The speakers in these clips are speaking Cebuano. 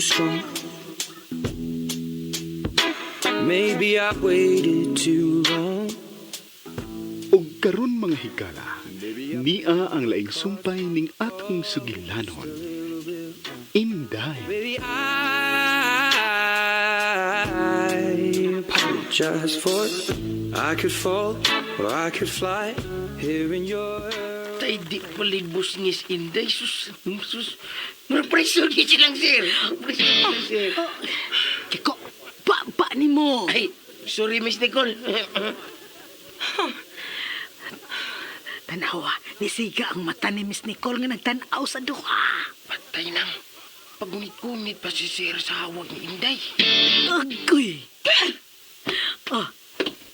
strong. Maybe I waited too long. Ug karon mga higala, nia ang laing sumpay ning atong sugilanon. Inday. Baby, I apologize for I could fall or I could fly here in your Tay, di palibos ngis Inday. Sus, sus. Mura preso di silang, sir. Preso sila, sir. Kiko, pa, pa ni mo. Ay, sorry, Miss Nicole. Tanawa, nisiga ang mata ni Miss Nicole nga nagtanaw sa duha. Patay nang. Pagunit-gunit pa si sir sa hawag ni Inday. Agoy! Oh,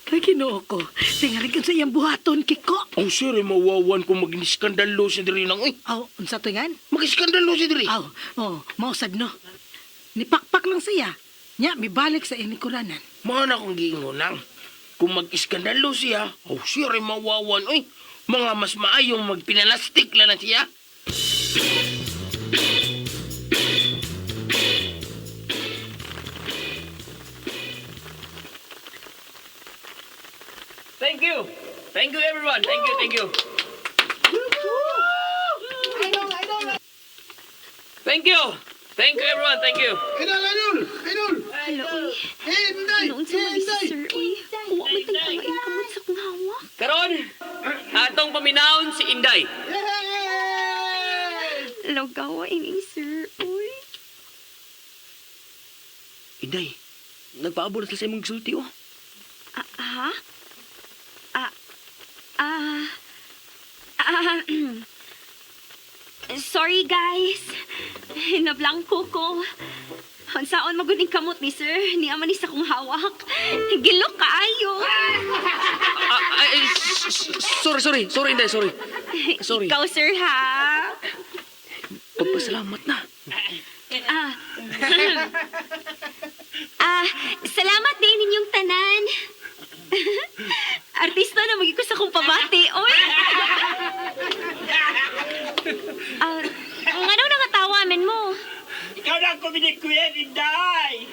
kay Ginoo ko. Tingali sa iyang buhaton, Kiko. Oh, sir, eh, mawawan kung mag-iskandalo si diri nang. Uy, Aw, unsa to ngan? mag-iskandalo si diri. Aw, oh, mausad no. Nipakpak lang siya. Nya, mibalik sa inikuranan. Mga na kong giingon nang. Kung mag-iskandalo siya, oh, sir, eh, mawawan. Uy, mga mas maayong magpinalastik lang na siya. Thank you. Thank you, everyone. Thank you, thank you. Thank you. Thank you, everyone. Thank you. Idol, idol, idol. Hello, uy. Hey, Inday. Noon sa mga si sir, uy. Wa man tang pangain kamot sa kong hawak. Karon, atong paminawon si Inday. Lagawa ini, sir, uy. Inday, nagpaabot na sila sa imong gisulti oh. Ah, ha? Ah, ah, ah, sorry, guys. Nablangko ko. Unsaon magud ning kamot ni sir, ni man ni sa kong hawak. Gilok kaayo. Ah, ay, sorry, sorry. Sorry, Inday, sorry. Sorry. Ikaw, sir, ha? Pagpasalamat na. Ah. Ah, salamat din ninyong tanan. Artista na magiging sa kong pamati, oy. Ah, ngano nangatawa men mo? Ikaw na ang comedic queen, Inday!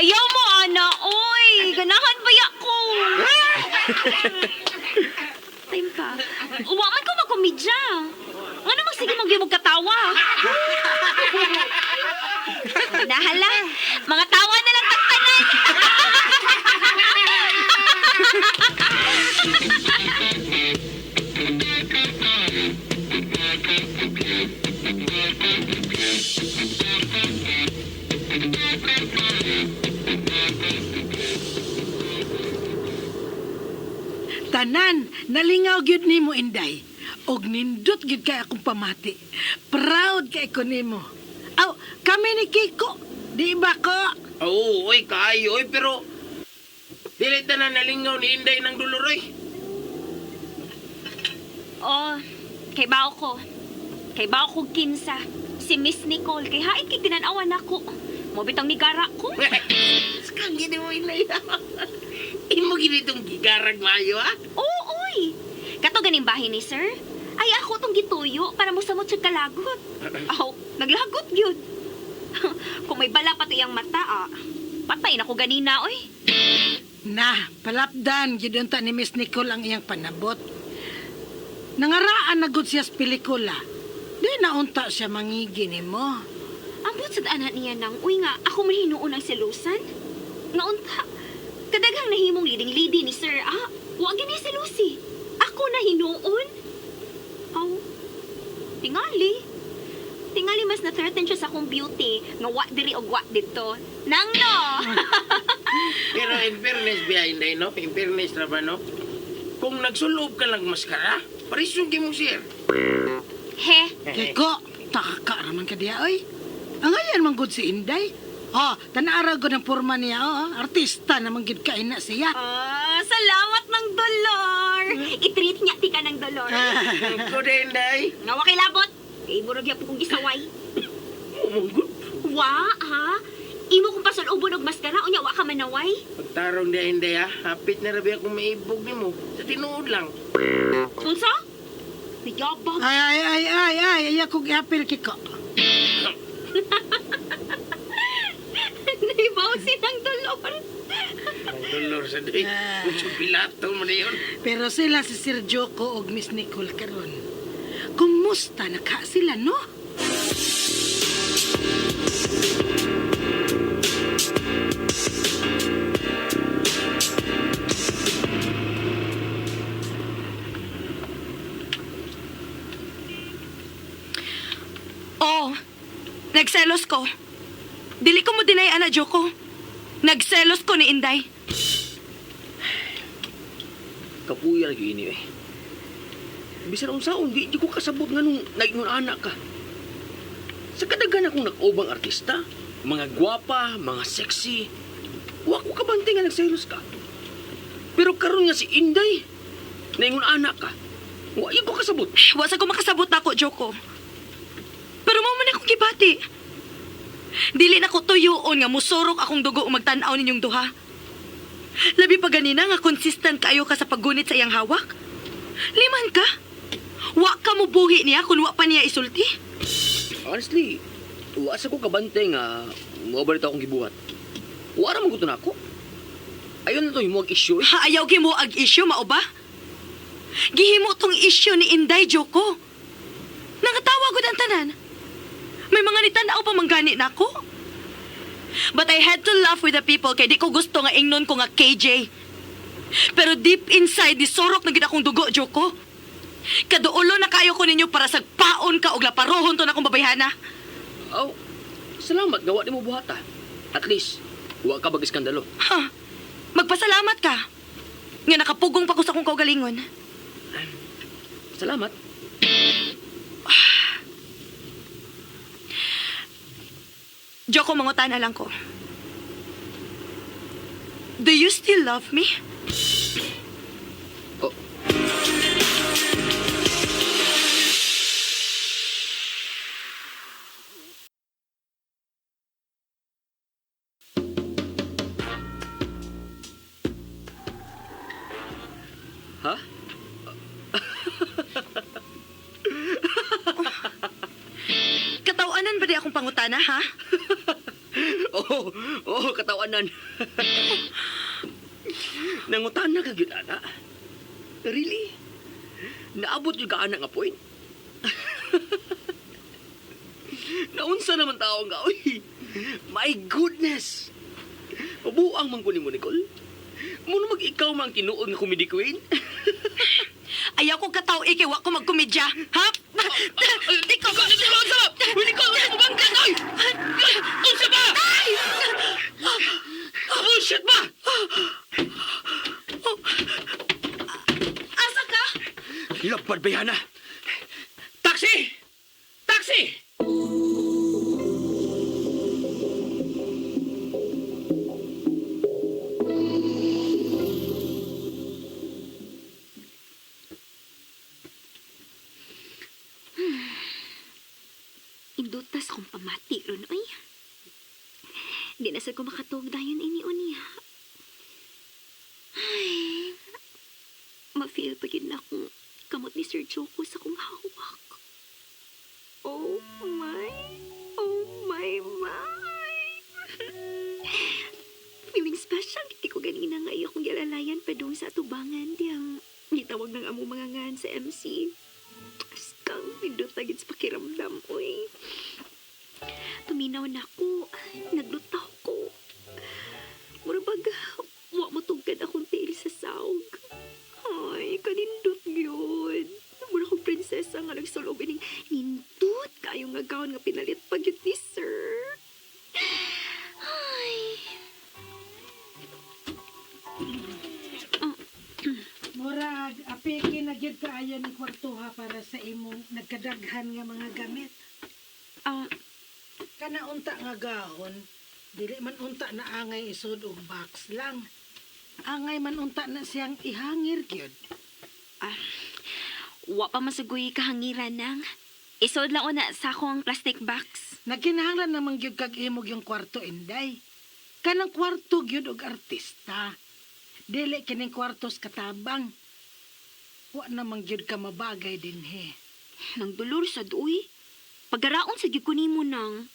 Ayaw mo, ana, oy. Ganahan ba ya ko? Time ka. Wa man ko makomedya. Ngano man sige magyumog katawa? Nahala. Mga tawa na lang tagtanan. Tanan, nalingaw gyud nimo Inday. Og nindot gyud kay akong pamati. Proud kay ko nimo. Aw, kami ni Kiko. Di ba ko? Oo, oy, kaayo, oy, pero dili ta na nalingaw ni Inday ng dolor, oy. Oh, kay bao ko. Kay bao ko kinsa. Si Miss Nicole, kay hain kay tinanawan ako. Mo bitang nigara ko. Skang gini mo, Inday. Imo gini itong gigarag maayo, ha? Oo, oy. Kato ganing bahay ni sir. Ay ako tong gituyo para mo samot siya kalagot. Aw, naglagot gyud. Kung may bala pa to iyang mata, ah. Patay na ko ganina, oy. Na, palapdan gyud unta ni Miss Nicole ang iyang panabot. Nangaraan na gud siya sa pelikula. Di na unta siya mangigi nimo. Ambot sa daanan niya nang, uy nga, ako man hinuon ang selusan. Nga unta, kadaghang nahimong leading lady ni sir, ah, wa gani si Lucy. Ako na hinuon. Aw, tingali. Tingali mas na-threaten siya sa akong beauty, nga wa diri og wa didto. Nang no! Pero in fairness biya, Inday, no? In fairness ra ba, no? Kung nagsulob ka lang maskara, parisong mo, sir. He, Kiko, taka raman ka diya, oy. Ang ayan man gud si Inday. Oh, tanaara gud ang porma niya, oh. Artista naman gid kay na siya. ah, salamat ng dolor. I-treat niya ti ka ng dolor. Ko din, Inday. Nga wa kay labot. Kay murag gyapon kong gisaway. Mumugod. Wa, ha? Imo kong pasulubon og maskara unya wa ka manaway. Pagtarong di, Inday, ha? Hapit na rabi akong maibog nimo. Sa tinuod lang. Unsa? Niyabag. Ay, ay, ay, ay, ay, ay, akong iapil, Kiko. Naibaw sinang dolor. Ang dolor sa day. Mucho pilato mo na yun. Pero sila si Sir Joko og Miss Nicole karon. Kumusta na ka sila, no? Oo. Nagselos ko. Dili ko mo dinay, ana, Joko. Nagselos ko ni Inday. Kapuya lagi ini eh. Bisan unsaon, di ko kasabot nga nung naingon anak ka. Sa kadaghan akong nag-ubang artista, mga gwapa, mga sexy, wa ko kabante nga nagselos ka. Pero karon nga si Inday, naingon anak ka. Wa ko kasabot. Wa sa ko makasabot nako, Joko. Pero mo man akong gibati. Dili na ko tuyoon nga musurok akong dugo o magtan-aw ninyong duha. Labi pa ganina nga consistent kayo ka sa paggunit sa iyang hawak. Liman ka. Wa ka mo buhi niya kung wa pa niya isulti. Honestly, wa sa ko kabante nga mo ba akong gibuhat. Wa ra man gud to nako. Ayon na to himog issue eh. Ha, ayaw gimo ag issue mao ba? Gihimo tong issue ni Inday Joko. Nangatawa gud ang tanan. May mga nitan-aw pa manggani nako. But I had to laugh with the people kay di ko gusto nga ingnon ko nga KJ. Pero deep inside, nisorok na gid akong dugo, Joko. Kaduolo na kayo ko ninyo para sagpaon ka og laparohon to na akong babayhana. Oh, salamat gawa di mo buhata. At least, wa ka mag-iskandalo. Ha? Magpasalamat ka. Nga nakapugong pa ko sa akong kaugalingon. Salamat. Joko, mangutana lang ko. Do you still love me? Oh. Ha? Katawanan ba di akong pangutana, ha? Oo, oh, oh, katawanan. Nangutana ka gyud ana. Really? Naabot yung ka ana nga point? Naunsa naman tao nga, oy. My goodness. Mabuang man ko ni mo, Nicole. Muna mag-ikaw man ang tinuod nga comedy queen. Ayaw ko kataw ikay wa ko magkomedya, ha? Di ko... Nicole, unsa ba? Uy, Nicole, unsa ba bangkat, oy? Unsa ba? Bullshit ba? Asa ka? Lapad ba yan, ah? Taxi! Taxi! Indutas kong pamati ron, oy. Di na sad ko makatuog dayon ini unya. Ay, ma-feel pa yun na akong kamot ni Sir Joko sa kong hawak. Oh my, oh my, my. Feeling special, hindi ko ganina nga iyo kong gilalayan pa doon sa atubangan diyang gitawag ng among mga ngan sa MC. Askang, pindot na gid sa pakiramdam, oy. Tuminaw na ako, naglutaw ko. Murabag, wa mo tugkad akong tiil sa saog. Ay, kanindot yun. Mura kong prinsesa nga nagsulob ining nindot kayo nga gown nga pinalit pag yun ni sir. Ay, Murag, apiki na gyud kaayo ni kwartuha para sa imong nagkadaghan nga mga gamit. ah, Kana unta nga gahon, dili man unta na angay isod og box lang. Angay man unta na siyang ihangir gyud. ah, wa pa masugoy kahangiran nang. Isod lang una sa akong plastic box. Nagkinahanglan naman gyud kag imog yung kwarto Inday. Kanang kwarto gyud og artista. Dili kining kwarto sa katabang. Wa namang gyud ka mabagay dinhi. Nang dolor sa duy. Pagaraon sa gyud ko nimo nang.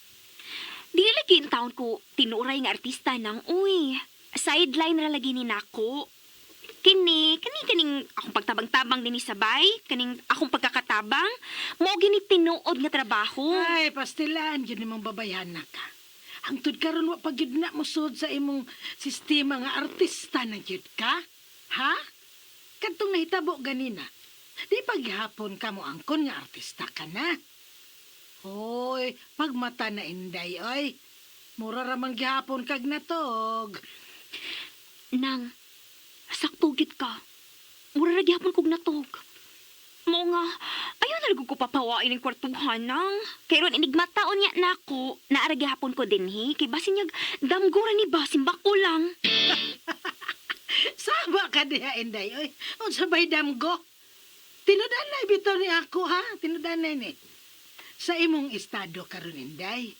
Dili lagi in town ko tinuray nga artista nang uy. Sideline ra lagi ni nako. Kini, kani kaning akong pagtabang-tabang dinhi sa bay, kaning akong pagkakatabang, mao gini tinuod nga trabaho. Ay, pastilaan gyud nimong babayhana ka. Hangtod karon wa pa gyud na mosud sa imong sistema nga artista na gyud ka. Ha? Kadtong nahitabo ganina. Di paghapon ka mo angkon nga artista ka na. Hoy, pagmata na Inday oy. Mura ra man gihapon kag natog. Nang, sakto gid ka. Mura ra gihapon kog natog. Mao nga, ayaw na lang ko papawain ang kwartuhan nang. Kay ron enigmataon niya nako, naara gihapon ko dinhi kay basin niyag damgura ni ba simbako lang. Saba ka diha, Inday. Oy, unsa bay damgo? Tinudanay bitaw ni ako ha, tinudanay ni. Sa imong estado karon Inday.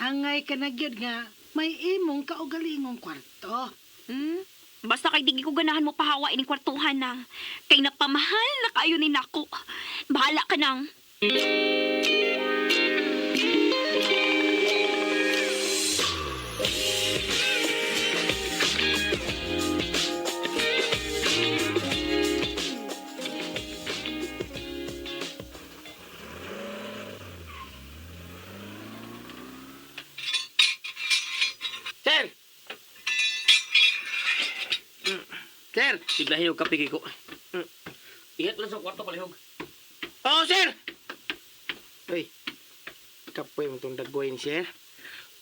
Angay ka na gyud nga may imong kaugalingong kwarto. Hmm? Basta kay digi ko ganahan mo pahawa ining kwartuhan nang. Kay napamahal na kaayo ni nako. Bahala ka nang. Sir! Sir! Tiglahin og kape kay ko. Ihat lang sa kwarto palihog. Oo, sir! Uy, kapoy mo itong dagway ni sir.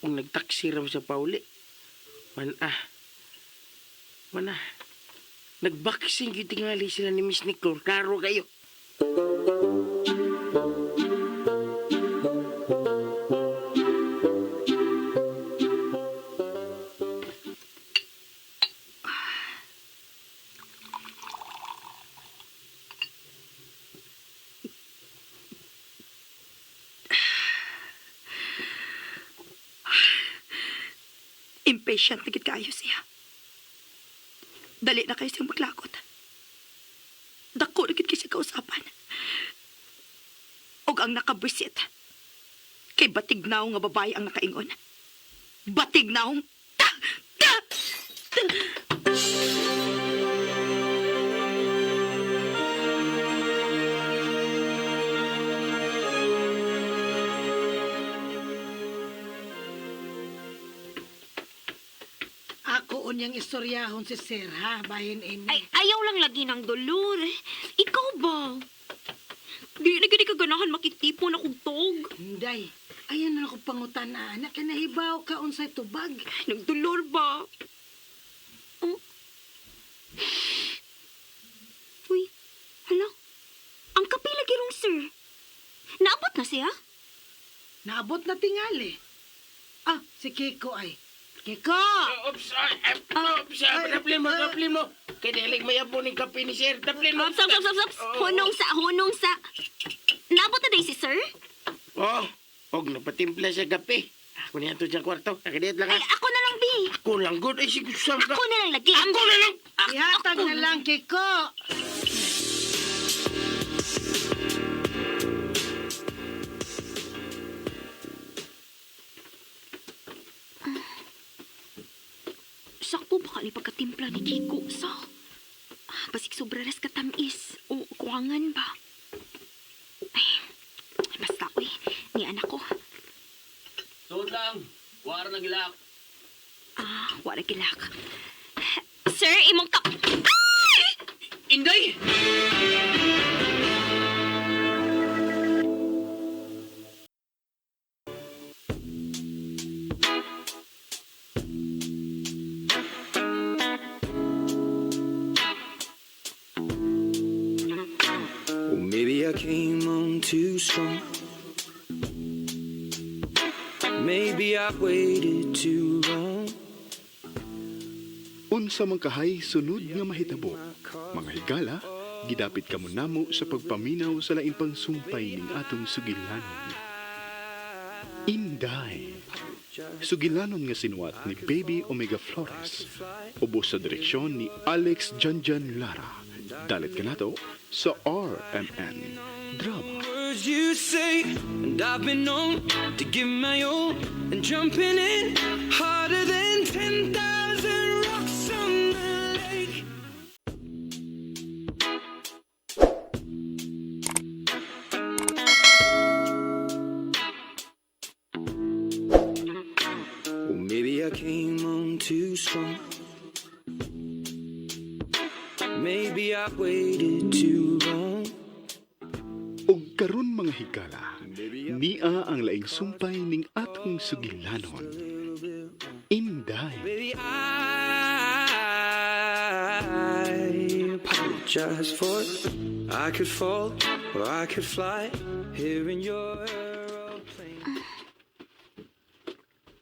Kung nagtaksi raw sa pauli. Man ah. Man ah. Nagboxing yung tingali sila ni Miss Nicole. Klaro kayo. Impatient na gid kaayo siya. Dali na kayo siyang maglakot. Dako na gid kay siya kausapan. Og ang nakabwisit. Kay batignaw nga babae ang nakaingon. Batignaw. Ta! Ta! Ako unyang istoryahon si sir ha, bahin ini. Ay, ayaw lang lagi ng dolor. Ikaw ba? Di na gid ka ganahan makitipon akong tog. Inday, ayan na ako pangutan na anak, kay nahibaw ka unsay tubag. Nagdolor ba? Oh. Uy, hala. Ang kape lagi rong sir. Naabot na siya? Naabot na tingali. Ah, si Kiko ay. Kiko! Oops! Ay, ay, oops! Ah, Daplin mo, daplin mo! Kay dilig may abo ni kape ni sir. Daplin mo! Ops, ops, ops, ops, ops. Hunong sa, hunong sa. Naabot na day si sir? Oh, og napatimpla sa kape. Ako niya to sa kwarto. Nakadiyat lang Ay, ha. ako na lang, Bi. Ako lang, good. Ay, sige, sam ka. Ako na lang lagi. Ako na lang! Ihatag na lang, Kiko! Sakto ba ka ni pagkatimpla ni Kiko sa? Ah, basig sobra ras katamis o kuwangan ba? Ay, basta uy, ni anak ko. Suod lang. Wara na gilak. Ah, wala gilak. Sir, imong kap... Inday! Well, maybe I came on too strong. Maybe I waited too long. Unsa man kahay sunod nga mahitabo. Mga higala, gidapit kamo namo sa pagpaminaw sa lain pang sumpay ning atong sugilanon. Inday. Sugilanon nga sinuwat ni Baby Omega Flores. Ubos sa direksyon ni Alex Janjan Lara. Dalit kanato sa RMN Drama. words you say. And I've been known to give my all and jumping in harder than 10,000 rocks on the lake. Well, maybe I came on too strong. Maybe I waited too long. Og karon mga higala, nia ang laing sumpay ning atong sugilanon. Inday. Baby, I apologize for it. I could fall or I could fly here in your aeroplane.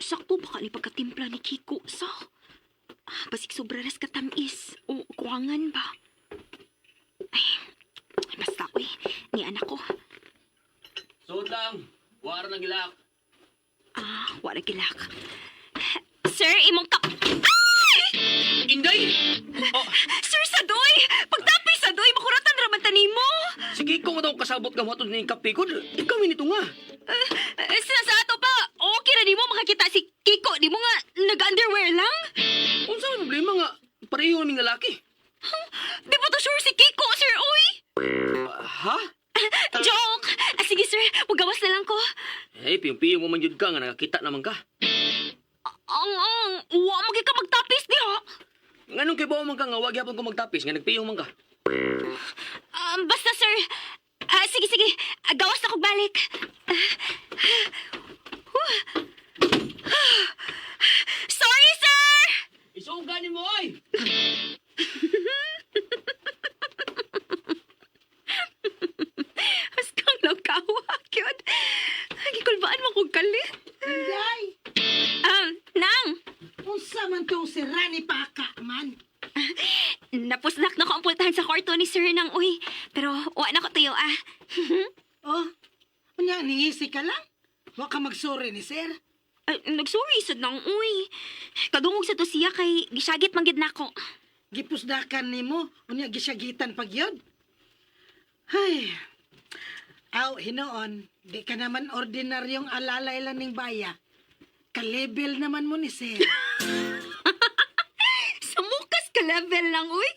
Sakto ba ka ni pagkatimpla ni Kiko sa? Basig sobra ras katamis o kuwangan ba? Ay, basta uy, ni anak ko. Suot lang. Wara na gilak. Ah, wala gilak. Sir, imong kap... Ay! Inday! Oh, Sir Sadoy! Pagtapi Sadoy, makuratan raman ta nimo. sige ko nga daw kasabot ka matod ni kape ko. Ikaw nito nga. Sa ato pa, okay ra nimo makakita si Kiko nimo nga nag-underwear lang. Unsa may problema nga pareho naming lalaki? Di ba to sure si Kiko, sir, uy? Ha? Joke! Ah, sige, sir, magawas na lang ko. Eh, piyong-piyong mo man jud ka nga nakakita naman ka. Ang, ang, wa mo ka magtapis diha. Nganong kay bawo man ka nga wa gyapon ko magtapis nga nagpiyong man ka. Basta, sir. Ah, sige, sige. Ah, gawas na kog balik. Ah, huh. Sorry, sir! Isuog ganin mo oy. Mas kang lakawa, cute. Gikulbaan mo kong kalit. Inday, Nang! unsa man tong si Rani Paka man? Napusnak na ko ang pultahan sa kwarto ni sir nang uy. Pero wa na ko tuyo ah. Oh, unya ningisi ka lang? Wa ka magsuri ni sir. Ay, nagsorry sad nang uy. Kadungog sa to siya kay gisagit man gid nako. Gipusdakan nimo, unya gisagitan pag yun. Ay, aw, hinoon, di ka naman ordinaryong alalay lang ning baya. Kalebel naman mo ni sir. Sumukas ka level lang uy.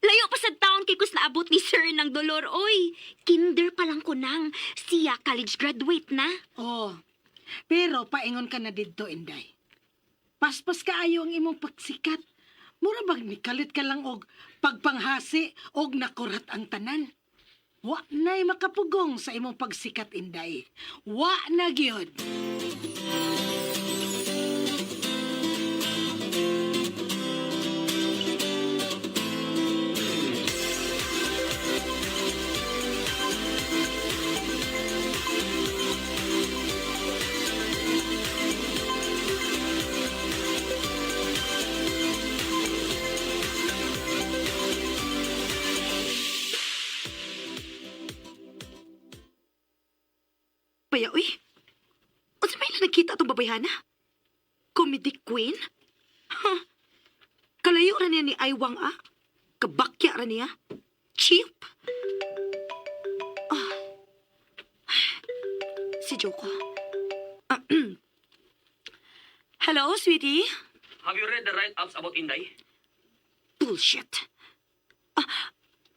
Layo pa sa town kay kus naabot ni sir ng dolor uy. Kinder pa lang ko nang siya college graduate na. Oh, pero paingon ka na didto, Inday. Paspas kaayo ang imong pagsikat. Mura bag nikalit ka lang og pagpanghasi og nakurat ang tanan. Wa na'y makapugong sa imong pagsikat, Inday. Wa na gyud. Baya, uy. Unsa may na nakita atong babayhana? Comedy queen? Huh. Kalayo ra niya ni Aywang, ah. Kabakya ra niya. Cheap. Ah. Si Joko. Ah, Hello, sweetie. Have you read the write-ups about Inday? Bullshit. Ah,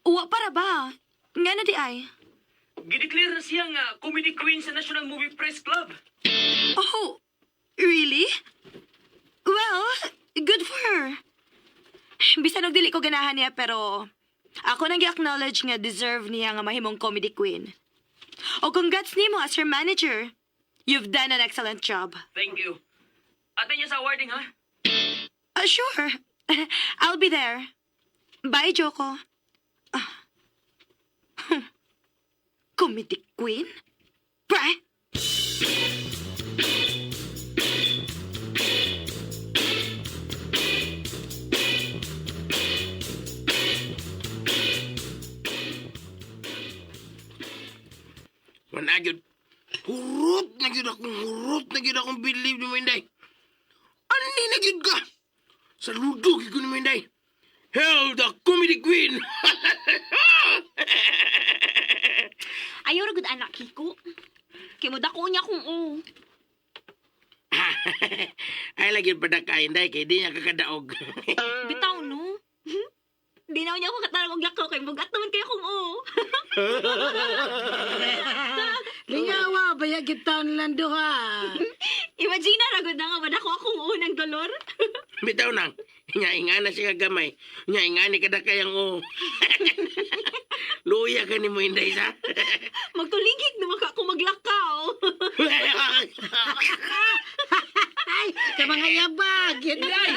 wa para ba? Nga na di ay. Gideclare na siya nga comedy queen sa National Movie Press Club. Oh, really? Well, good for her. Bisan og dili ko ganahan niya pero ako nang gi-acknowledge nga deserve niya nga mahimong comedy queen. O congrats nimo as her manager. You've done an excellent job. Thank you. Ate niya sa awarding ha? Sure. I'll be there. Bye, Joko. Ah. Comedy queen? Bye! Wala gyud. Hurot na gyud akong hurot na gyud akong believe ni mo, Inday. Ani na gyud ka? Saludo gyud ko ni mo, Inday. Hail the comedy queen! Ayaw ra gud anak Kiko. Kay mo dako niya kung oo. Ay, lagi pa na kain, day, kay di niya kakadaog. Bitaw no. Di na niya ako katarong og lakaw kay bugat naman kayo kung oo. Lingawa, baya kita lang duha. Imagine na ra gud na nga madako akong oo ng dolor. Bitaw nang, nya ingana siya gamay. Nya ingani kada kayang o. Luya ka ni mo, Inday, sa? Magtuligig naman ka ako maglakaw. Ay, kamang yabag. Yun Inday!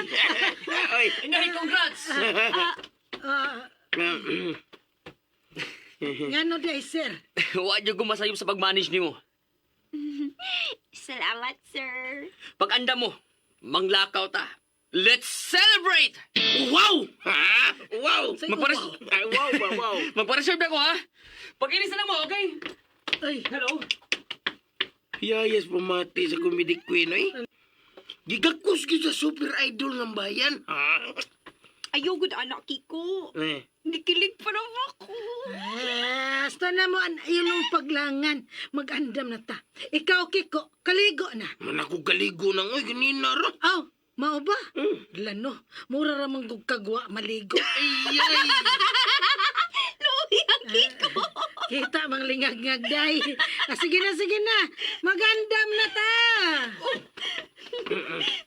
Oy. Inday, congrats! Ah, ngano di ay, sir? Wa jud ko masayop sa pag-manage nimo. Salamat, sir. Pag-anda mo, manglakaw ta. Let's celebrate! Wow! Ha? Wow! Say, Magpares- wow. Ay, wow, wow, wow. Magpa-reserve na ako, ha? Pag-inis na lang mo, okay? Ay, Hello? Yayas pumati sa comedy queen, oy. Gigakos gyud sa super idol ng bayan. Ha? Ayaw gud anak Kiko. Eh. Nikilig pa naman ako. Basta na mo an ilong paglangan. Mag-andam na ta. Ikaw, Kiko, kaligo na. Man ako galigo nang oy ganina ra. Aw, mao ba? Lano, mura ra man gug kagwa maligo. Ay, ay. Luya, Kiko. Kita mang lingag-ngag day. Ah, sige na, sige na. Magandam na ta.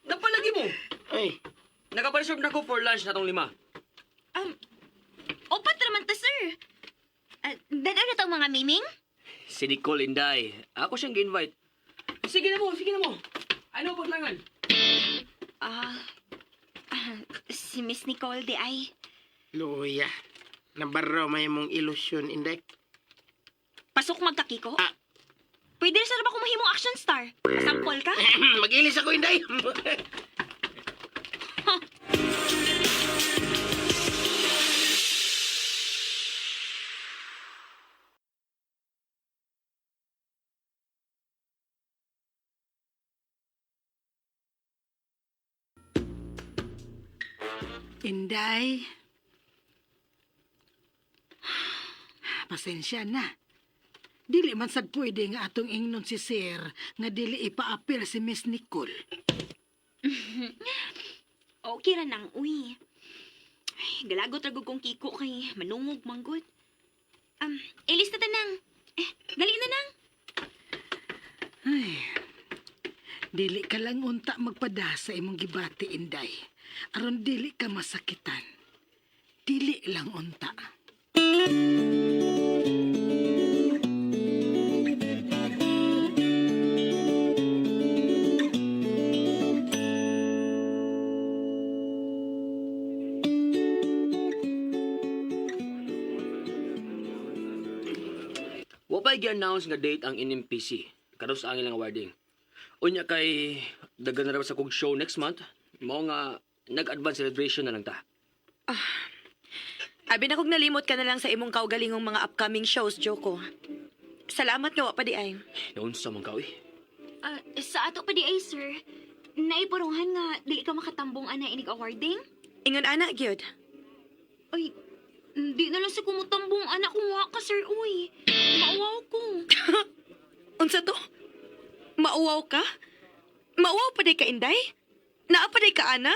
Napalagi mo! Ay. Nakapareserve na ako for lunch na tong lima. Opat naman ta, sir. Dan ano tong mga miming? Si Nicole Inday. Ako siyang gi-invite. Sige na mo, sige na mo. Ano paglangan? Ah, ah, si Miss Nicole di ay. Luya. Nabaro may mong ilusyon, Inday. Pasok magka, Kiko. Ah. Pwede na sana ba kung mahimong action star? Pasampol ka? Mag-ilis ako, Inday. Inday. Pasensya na. Dili man sad pwede nga atong ingnon si sir nga dili ipaapil si Miss Nicole. Okay ra nang uy. Ay, galagot ra gud kong Kiko kay manungog manggod. Ilis na tanang. Eh, dali na nang. Ay, dili ka lang unta magpada sa imong gibati, Inday. Aron dili ka masakitan. Dili lang unta. Wa pa gi-announce nga date ang NMPC. Karon sa ang ilang awarding. Unya kay daghan na ra sa kog show next month. Mao nga nag-advance celebration na lang ta. Abi na kog nalimot ka na lang sa imong kaugalingong mga upcoming shows, Joko. Salamat nga wa pa di ay. Naunsa man ka oy. Ah, sa ato pa di ay, sir. Naipurungan nga dili ka makatambong ana inig awarding? Ingon ana gyud. Ay, hindi na lang sa kumutambong anak kung wa ka, sir. Uy, mauwaw ko. Unsa to? Mauwaw ka? Mauwaw pa di ka, Inday? Naa pa di ka, ana?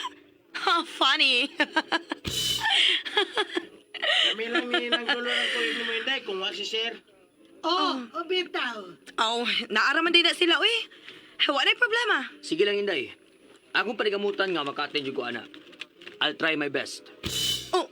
Ha, funny. Kami lang ni nang dulo ng kuya ni mo, Inday, kung wa si sir. Oh, oh, bitaw. Oh, naaraman din na sila, uy. Wala na'y problema. Sige lang Inday. Akong panigamutan nga maka-attend jud ko ana. I'll try my best. Oh.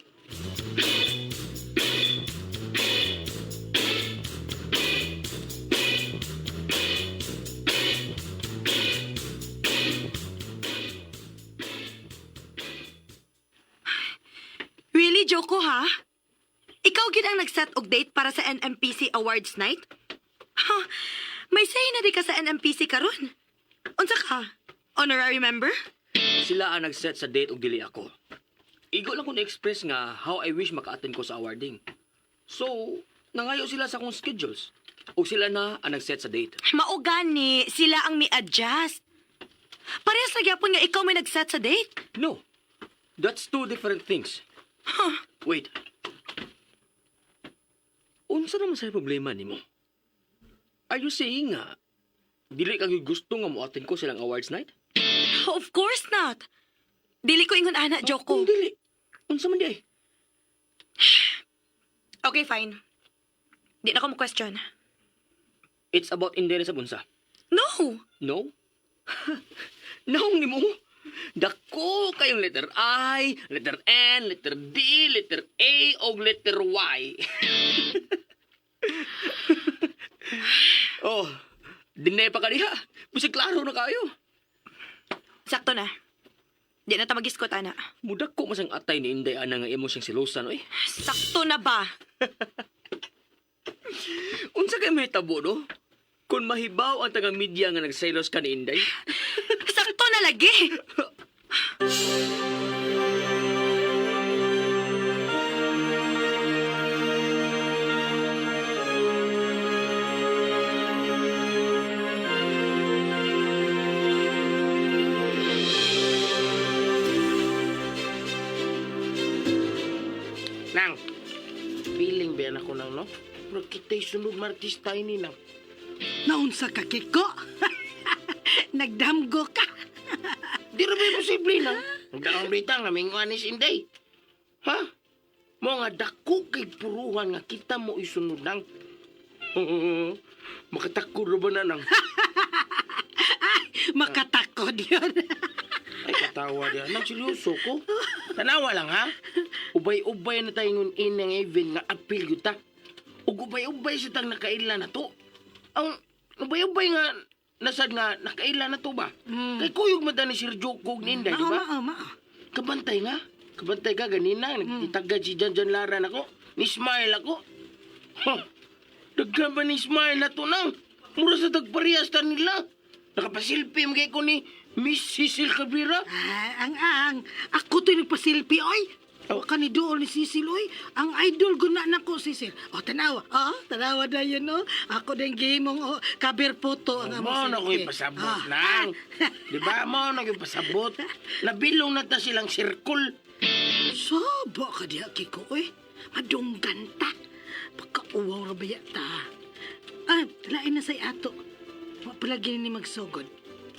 Really, Joko, ha? Ikaw gid ang nag-set og date para sa NMPC Awards Night? Ha? May say na di ka sa NMPC karon. Unsa ka? Honorary member? Sila ang nag-set sa date og dili ako. Igo lang ko na-express nga how I wish maka-attend ko sa awarding. So, nangayo sila sa akong schedules. Og sila na ang nag-set sa date. Mao gani, sila ang mi-adjust. Parehas na gyapon nga ikaw may nag-set sa date. No. That's two different things. Wait. Unsa naman sa problema nimo? Are you saying nga, dili ka gyud gusto nga mo-attend ko silang awards night? Of course not. Dili ko ingon ana, Joko. Kung dili, unsa man di ay? Okay, fine. Di na ko mo question. It's about Inday na sa bunsa. No! No? Naong ni mo? Dako kayong letter I, letter N, letter D, letter A, o letter Y. Oh, dinay pa ka diha. Bisag klaro na kayo. Sakto na. Di na ta magiskot, ana. Mudak ko masang atay ni Inday ana nga imo siyang silusan, oy. Sakto na ba? Unsa kay mahitabo no? Kung mahibaw ang taga media nga nagselos ka ni Inday. Sakto na lagi! Nang, feeling ba yan ako nang, no? Pero kita'y sunod martista ini nang. Naunsa ka, Kiko? Nagdamgo ka. Di ra ba posible nang? Nagdaong balita nga minguan ni Inday. Ha? Mo nga dako kay puruhan nga kita mo isunod nang. Makatakod ra ba na nang? Makatakod yun. Ay, katawa diya. Nang seryoso ko. Tanawa lang, ha? Ubay-ubay na tayo ngun in ng event nga apil yun ta. Ug ubay-ubay sa tang nakaila na to. Ang ubay-ubay nga nasad nga nakaila na to ba? Kay kuyog man ta ni Sir Joko ug ni Inday, di ba? Mao, mao, mao. Kabantay nga. Kabantay ka ganina. Nagtitagad si Jan Jan Lara nako. Ni smile ako. Huh. Daghan pa ni smile na to nang. Mura sa tagparehas ta nila. Nakapasilpi mga ko ni Miss Cecil Cabrera. Ay, ang. Ako to'y nagpasilpi, oy. Oh. Wa ka ni dool ni Cecil, oy. Ang idol ko na nako, Cecil. O, tanawa. O, tanawa na yun, o. Ako din gihimong o, cover photo ang among Mo na ko selfie. ipasabot Ah. nang. Di ba? Mo na ko ipasabot. Nabilong na ta silang circle. Sabo ka diha, Kiko, oy. Madunggan ta. Pagkauwaw ra baya ta. Ah, lain na say ato. Wa palagi ni magsugod.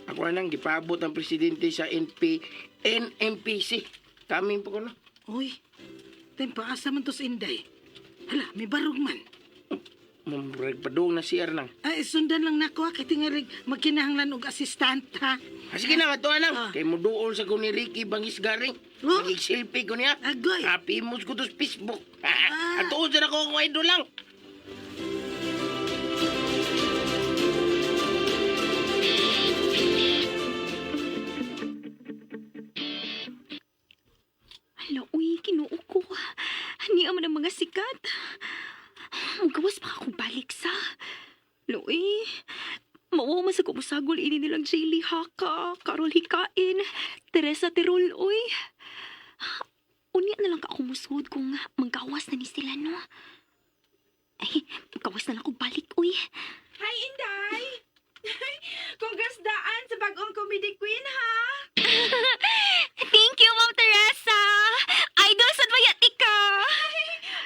Ako nang gipabot ang presidente sa NP, NMPC. Kami pa ko na. Uy, tempa asa man to sa Inday. Hala, may barog man. Mumurag padung na CR nang. Ay, sundan lang nako ha, kay tingalig magkinahanglan og assistant ha. Ah, sige na, ato nang. Ah. Kay muduol sa ko ni Ricky Bangis Garing. Oh. Magig-selfie ko niya. Agoy. Happy mo ko to sa Facebook. Ah. Atuon sa ako akong idol lang. Hala, uy, kinuo ko. Ani man ang mga sikat. Mugawas pa akong balik sa. Loy, mawa man sa kumusagol ini nilang Jaylee Haka, Carol Hikain, Teresa Tirol, uy. Unya na lang ka ako musod kung manggawas na ni sila, no? Ay, gawas na lang akong balik, uy. Hi, Inday! Congrats daan sa bagong comedy queen, ha? Thank you, Ma'am Teresa! Idol sa bayati ka!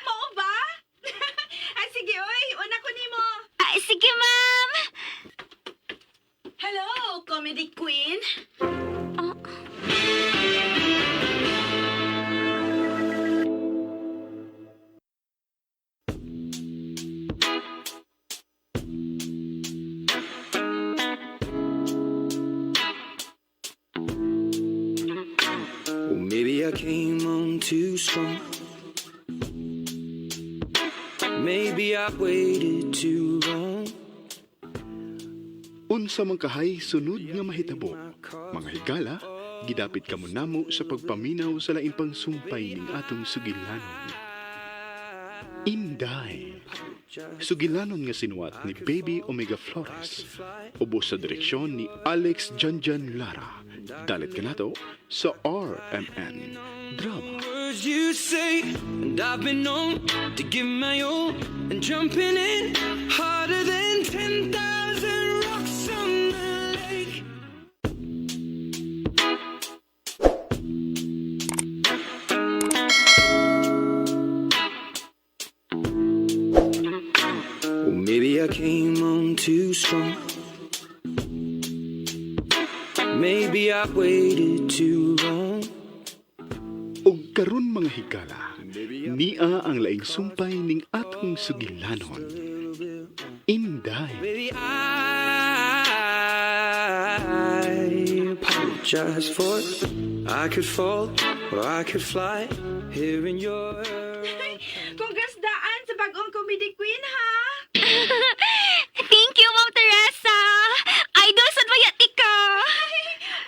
Mao ba? Ay, sige, oy. Una ko nimo. Ah, sige, ma'am! Hello, comedy queen. Ah. Well, maybe I came on too strong. Maybe I waited too long. Unsa man kahay sunod nga mahitabo. Mga higala, gidapit kamo namo sa pagpaminaw sa lain pang sumpay ning atong sugilanon. Inday. Sugilanon nga sinuwat ni Baby Omega Flores. Ubos sa direksyon ni Alex Janjan Lara. Dalit kanato sa RMN Drama. Words you say, and I've been known to give my all and jumping in harder than 10,000 rocks on the lake. Well, maybe I came on too strong. Maybe I waited too long. Ug karon, mga higala, nia ang laing sumpay ning atong sugilanon. Inday. Baby, I apologize for I could fall or I could fly here in your Congrats daan sa bagong comedy queen, ha? Thank you, Ma'am Teresa. Idol sad bayati ka.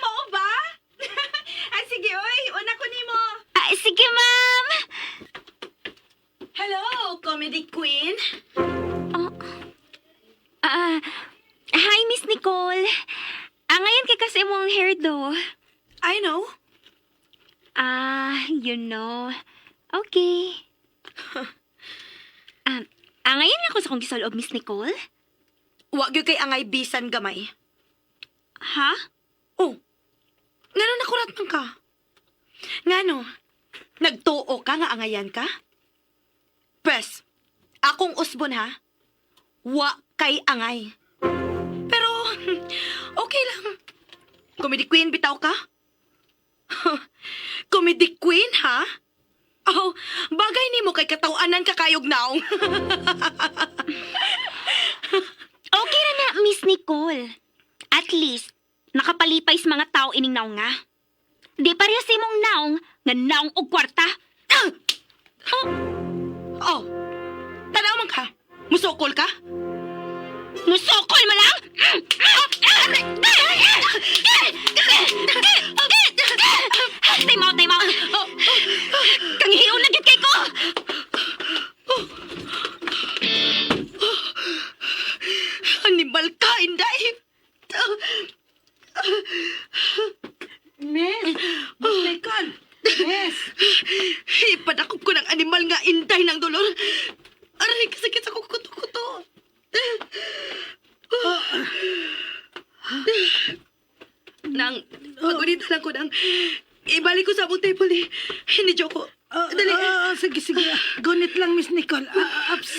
Mao ba? Ay, sige, oy. Una ko nimo. Ah, sige, ma'am. Hello, comedy queen. Oh. Ah, hi, Miss Nicole. Ah, ngayon kay kasi imong hair do. I know. Ah, you know. Okay. Ngayon ako sa kong gisulob, Miss Nicole. Wa gyud kay angay bisan gamay. Ha? Oh. Ngano nakurat man ka? Ngano? Nagtuo ka nga angayan ka? Pres, akong usbon ha. Wa kay angay. Pero okay lang. Comedy queen bitaw ka? Comedy queen ha? Oh, bagay nimo kay kataw-anan ka kayog naong. Okay ra na, Miss Nicole. At least, nakapalipay sa mga tao ining naong nga. Di pareha sa imong naong nga naong og kwarta. Ah! Oh, tanaw man ka. Musukol ka? Musukol mo lang! Time out, time out. Kang hiyon na gyud kay ko. Animal ka, Inday. Miss, Miss Nicole. Miss. Ipadakop ko ng animal nga Inday ng dolor. Aray, kasakit sa kuto-kuto. Nang, pagunita lang ko nang, ibalik ko sa among table eh. Hindi, Joko. Dali. Ah, sige, sige. Gunit lang, Miss Nicole. Ah, ups.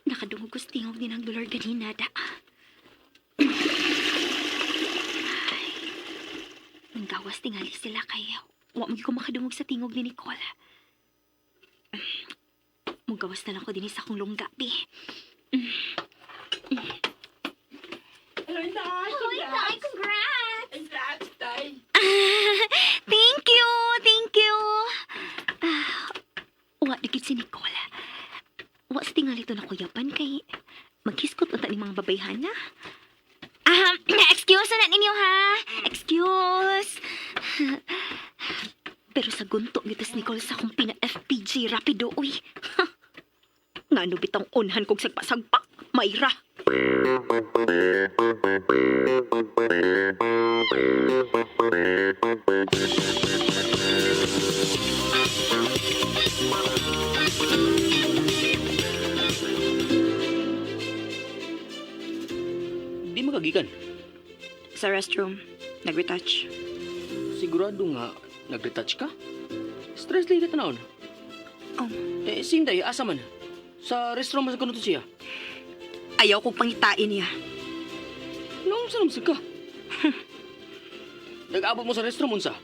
Nakadungog ko sa tingog din ang dolor ganina, da. Ay, nanggawas tingali sila kaya wa mo ko makadungog sa tingog ni Nicole. Mugawas na lang ko din sa akong lungga, bi. Hello, Inday! Hoy, Tay, congrats! Congrats, Tay! Thank you, thank you. Ah, wa dikit si Nicole. Wa sa tingali to na kuyapan kay maghiskot unta ni mga babayhana. Ah, excuse na ninyo ha. Excuse. Pero sa gunto gyud tas Nicole sa akong pina-FPG rapido uy. Ngano bitang unhan kog sagpa-sagpak, Mayra. Di makagikan. Sa restroom, nag-retouch. Sigurado nga, nag-retouch ka? Stress lang ka tanawon. Oh. Eh, si Inday, asa man? Sa restaurant man sa kuno to siya. Ayaw kong pangitain niya. Noong sa namsag ka? Nag-abot mo sa restaurant, unsa?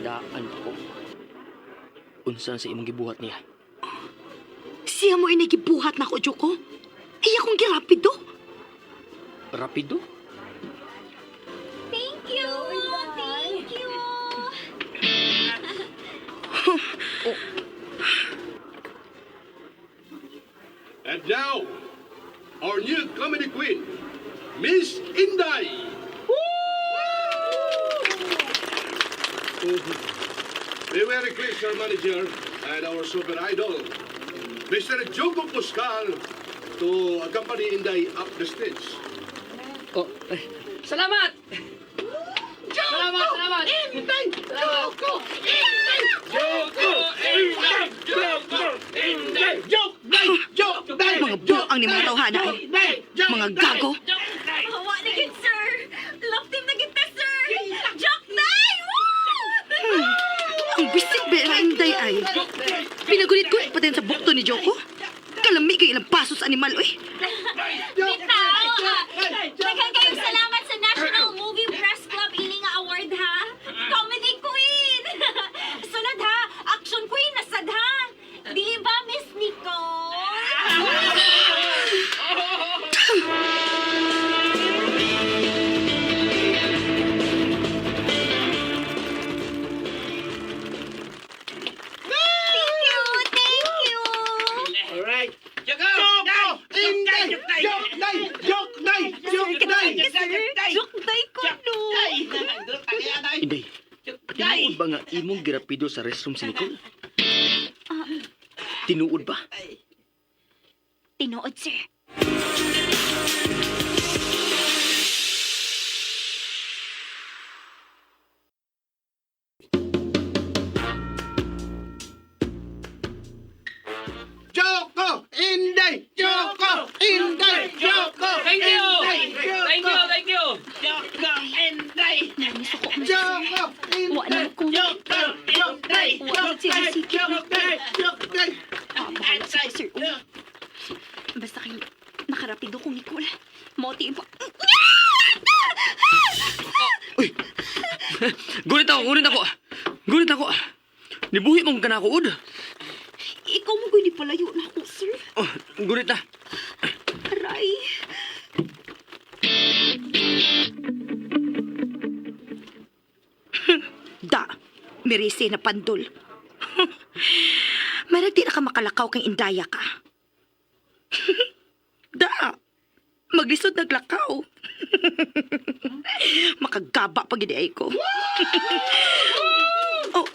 Daan ko. Unsa sa imong gibuhat niya? Siya mo inigibuhat na ko, Joko. Ay, akong girapido. Rapido? Thank you. Thank you. And now, our new comedy queen, Miss Inday! May we request our manager and our super idol, Mr. Joko Pascal, to accompany Inday up the stage. Oh, eh, salamat! Salamat, salamat. Inday! Joko! Inday! Joko! Inday! Joko! Inday! Joke! Day! Joke! Day! Mga buang ni mga tawhana ay. Mga gago. Hawa na gid, sir. Love team na gid ta, sir. Joke day! Woo! Ang bisig ba nga Inday ay. Pinagulit-gulit pa din sa bukto ni Joko. Kalami kay ilang paso sa animal, uy. Bitaw! Daghan kayong salamat sa National Movie Press Club ini nga award ha. Comedy Queen. Sunod ha, Action Queen na sad ha. Dili ba Miss Nicole? Thank you, thank you. Alright. Joko! Inday! Joke! Day! Joke! Day! Joke! Day! Joke day ko no. Inday, tinuod ba nga imong girapido sa restroom si Nicole? Tinuod ba? Tinuod, sir. Joko! Inday! Joko! Inday! Joko! Thank you! Inday! Thank you, thank you! Joko! Inday! Nisuko mo, sir. Joko! Wa na Inday! ko. Joko! Inday! Wa na siya sikip. Joke! Joke! Day! Ah, bahala siya, sir. Basta kay nakarapido kong Nicole. Moti pa. Uy! Gulit ako, gulit ako. Gulit ako. Nibuhi mong ka na ako, ud. Ikaw mo gani palayo na ako, sir. Oh, gulit na. Aray. Da, mirise na pandol. Marag di na ka makalakaw kang indaya ka. Da, maglisod naglakaw. Makagaba pag ay ko. Oh.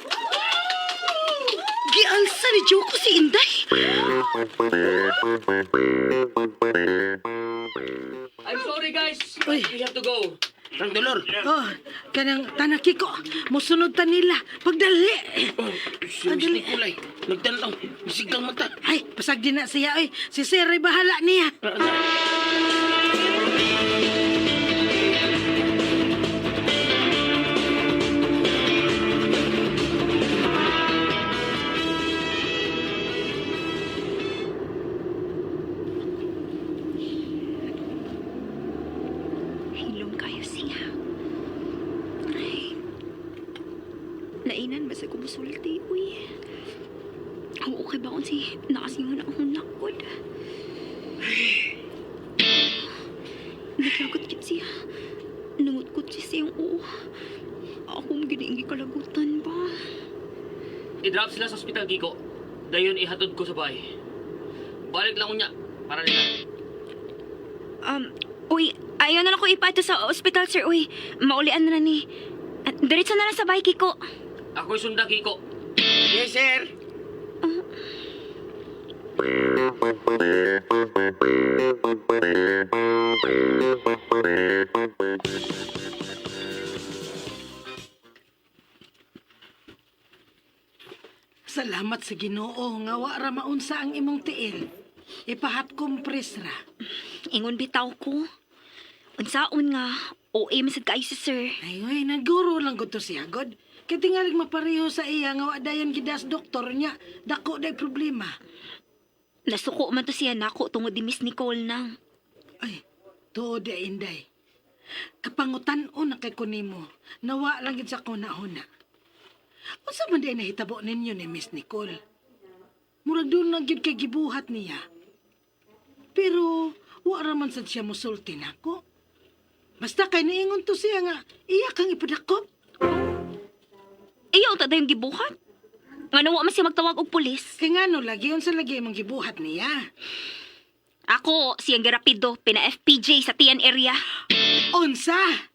Gialsa ni Joko si Inday. I'm sorry, guys. Uy. We have to go. Ang dolor. Oh, kanang tanaki ko. Musunod ta nila. Pagdali. Oh, si Miss Nicole ay. Nagtanaw. Bisigang mata. Ay, pasag din na siya. Oy, si Sir ay bahala niya. Hilom kayo siya. Ay. Lainan ba sa kumusulti, uy. Ang okay ba kung si nakasingon akong nakod? Naglagot kit siya. Nangutkot siya siyang oo. Ako giniingi kalagutan ba? I-drop sila sa ospital, Kiko. Dayon ihatod ko sa bahay. Balik lang unya para nila. Uy, ayaw na lang ko ipato sa ospital, sir. Uy, maulian na na ni. Ah, diretso na lang sa bahay, Kiko. Ako'y sunda, Kiko. Yes, sir. Salamat sa Ginoo nga wa ra maunsa ang imong tiil. Ipahat kompres ra. Ingon bitaw ko. Unsaon nga, OA man sad kaayo si sir. Ay, ay, naguro lang ko to siya, God. Kay tingalig mapareho sa iya nga wa dayon gidas doktor niya. Dako day problema. Nasuko man to siya nako tungod ni Miss Nicole nang. Ay, tuod di Inday. Kapangutan-on na kay kunimo. Nawa lang gid sa kuna-huna. Unsa man day nahitabo ninyo ni Miss Nicole? Murag doon lang gid kay gibuhat niya. Pero wa ra man sad siya mosulti nako. Basta kay niingon to siya nga iya kang ipadakop. Iyaw ta dayong gibuhat. Nga wa man siya magtawag og pulis. Kay ngano lagi unsa lagi imong gibuhat niya? Ako siyang girapido pina FPJ sa TN area. Unsa?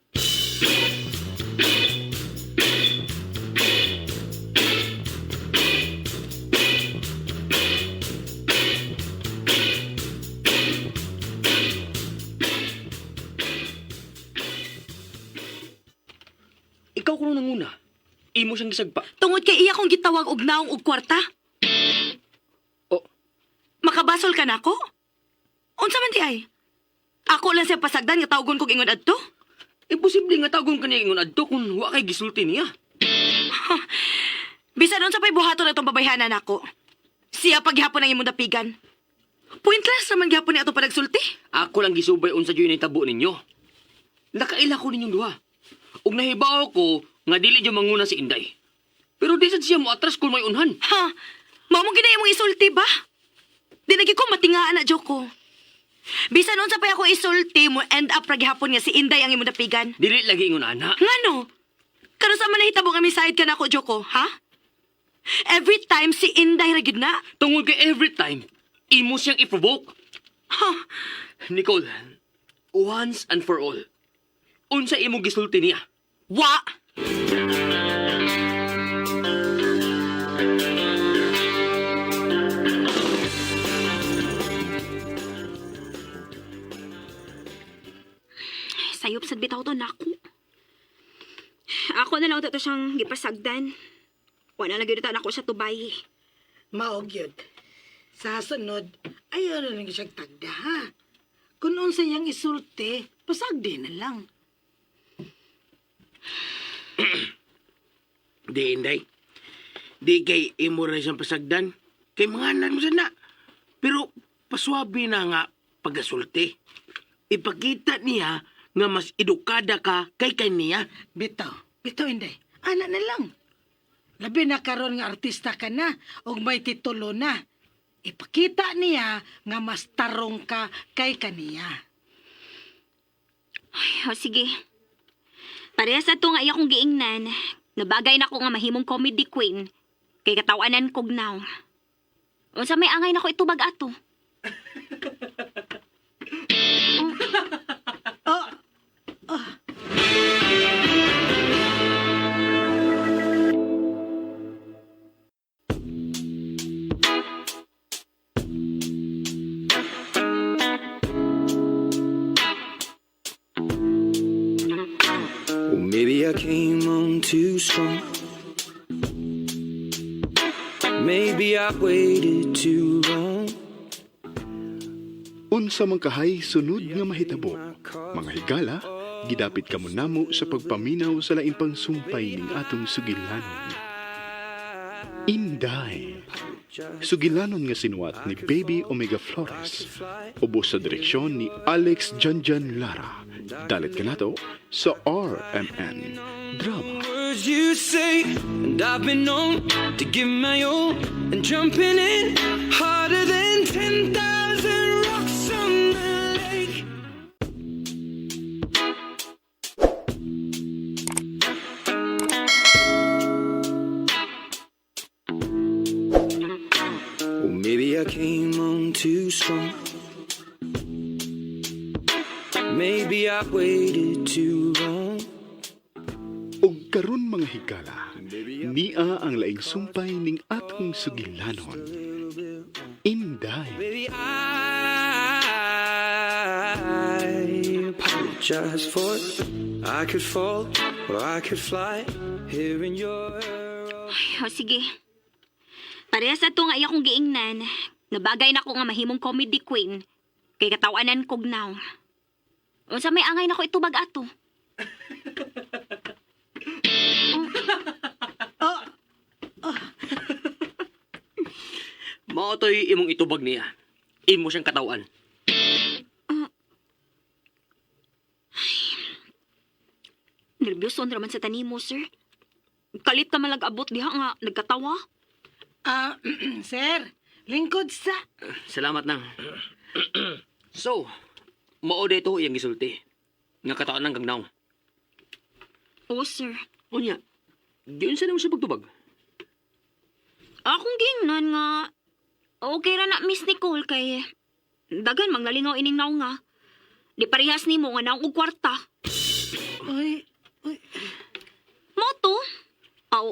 Imo siyang gisagpa. Tungod kay iya kong gitawag og naong og kwarta. Oh. Makabasol ka nako? Unsa man di ay? Ako lang siya pasagdan nga tawgon kog ingon adto. Imposible nga tagon ka niya ingon adto kung wa kay gisulti niya. Bisan unsa pa'y buhaton atong babayhanan nako. Siya paghapon ang imong dapigan. Pointless naman gihapon ni atong panagsulti. Ako lang gisubay unsa jud nitabo ninyo. Nakaila ko ninyong duha. Ug nahibaw ko nga dili jud manguna si Inday. Pero di sad siya mo atras kung may unhan. Ha? Mao mo gina imong isulti ba? Di nagi ko matingaan na joko. Bisan unsa pa'y ako isulti mo end up ra gihapon nga si Inday ang imong dapigan. Dili lagi ingon ana. Ngano? Karon sa man nahitabo nga misayad ka nako Joko, ha? Every time si Inday ra gyud na. Tungod kay every time imo siyang i-provoke. Ha? Nicole, once and for all, unsa imo gisulti niya? Wa. Sayop sad bitaw to nako. Ako na lang to siyang gipasagdan. Wala na gyud ta nako sa tubay. Maog yun. Sa sunod, ayaw na lang siya tagda, ha? Kung unsa iyang isulti, pasagdi na lang. Di, Inday. Di kay imo ra siyang pasagdan. Kay mga anak mo sana. Pero paswabi na nga pagasulti. Ipakita niya nga mas edukada ka kay kaniya. Bitaw, bitaw, Inday. Ana na lang. Labi na karon nga artista ka na ug may titulo na. Ipakita niya nga mas tarong ka kay kaniya. Ay, oh, sige. Parehas ato nga iya kong giingnan. Nabagay na ko nga mahimong comedy queen. Kay katawanan kog now. Unsa may angay nako itubag ato. Well, maybe I came on too strong. Maybe I waited too long. Unsa man kahay sunod nga mahitabo. Mga higala, gidapit kamo namo sa pagpaminaw sa lain pang sumpay ning atong sugilanon. Inday. Sugilanon nga sinuwat ni Baby Omega Flores. Ubos sa direksyon ni Alex Janjan Lara. Dalit kanato sa RMN Drama. Words you say, and I've been known to give my all and jumping in harder than 10,000 rocks on the lake. Well, maybe I came on too strong. Maybe I waited too long. Og karon mga higala, nia ang laing sumpay ning atong sugilanon. Inday. Baby, I apologize for it. I could fall or I could fly here in your Ay, oh, sige. Parehas ato nga iya kong giingnan. Nabagay na ko nga mahimong comedy queen. Kay katawanan kog now. Unsa may angay nako itubag ato. Mao to'y imong itubag niya. Imo siyang katawan. Nervyoso raman sa tanimo, sir. Kalit ka man abot diha nga nagkatawa. Ah, sir, lingkod sa... Salamat nang. So, mao dito iyang gisulti. Nga katawan ng gagnaw. Oh, sir. Unya, diyon sa namo siya pagtubag. Akong giingnan nga okay ra na Miss Nicole kay dagan magnalingaw ining naong nga. Di parehas nimo nga naong og kwarta. Uy, uy, Mo to. Aw,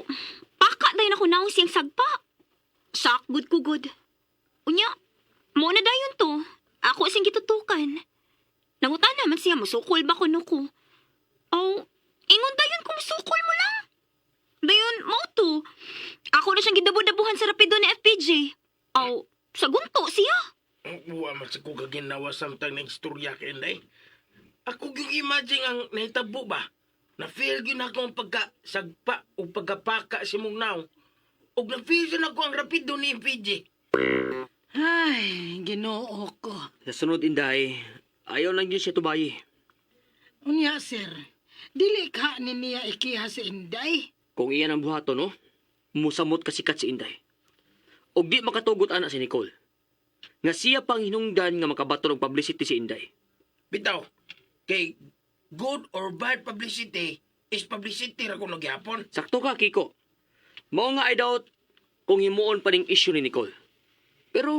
paka dayon ako naong siyang sagpa. Sak good ko good. Unya, mo na dayon to. Ako siyang gitutukan. Nangutan naman siya, musukol ba kuno ko? Aw, ingon dayon kung musukol mo lang. Dayon, man sa rapido ni FPJ. Aw, sagunto siya. Wa man sa ko kaginawa samtang ng istorya kay Inday. Ako gyud imagine ang nahitabo ba? Na-feel gyud nako ang pagkasagpa o pagkapaka si mong naong. Ug na-feel gyud nako ang rapido ni MPJ. Ay, Ginoo ko. Sa sunod, Inday, ayaw lang yun siya tubayi. Unya, sir. Dili ka ni niya ikiha si Inday. Kung iyan ang buhaton, no? Musamot kasikat si Inday. Og di makatugot ana si Nicole. Nga siya pang hinungdan nga makabato og publicity si Inday. Bitaw, kay good or bad publicity is publicity ra kuno gyapon. Sakto ka, Kiko. Mao nga I doubt kung himuon pa ning issue ni Nicole. Pero,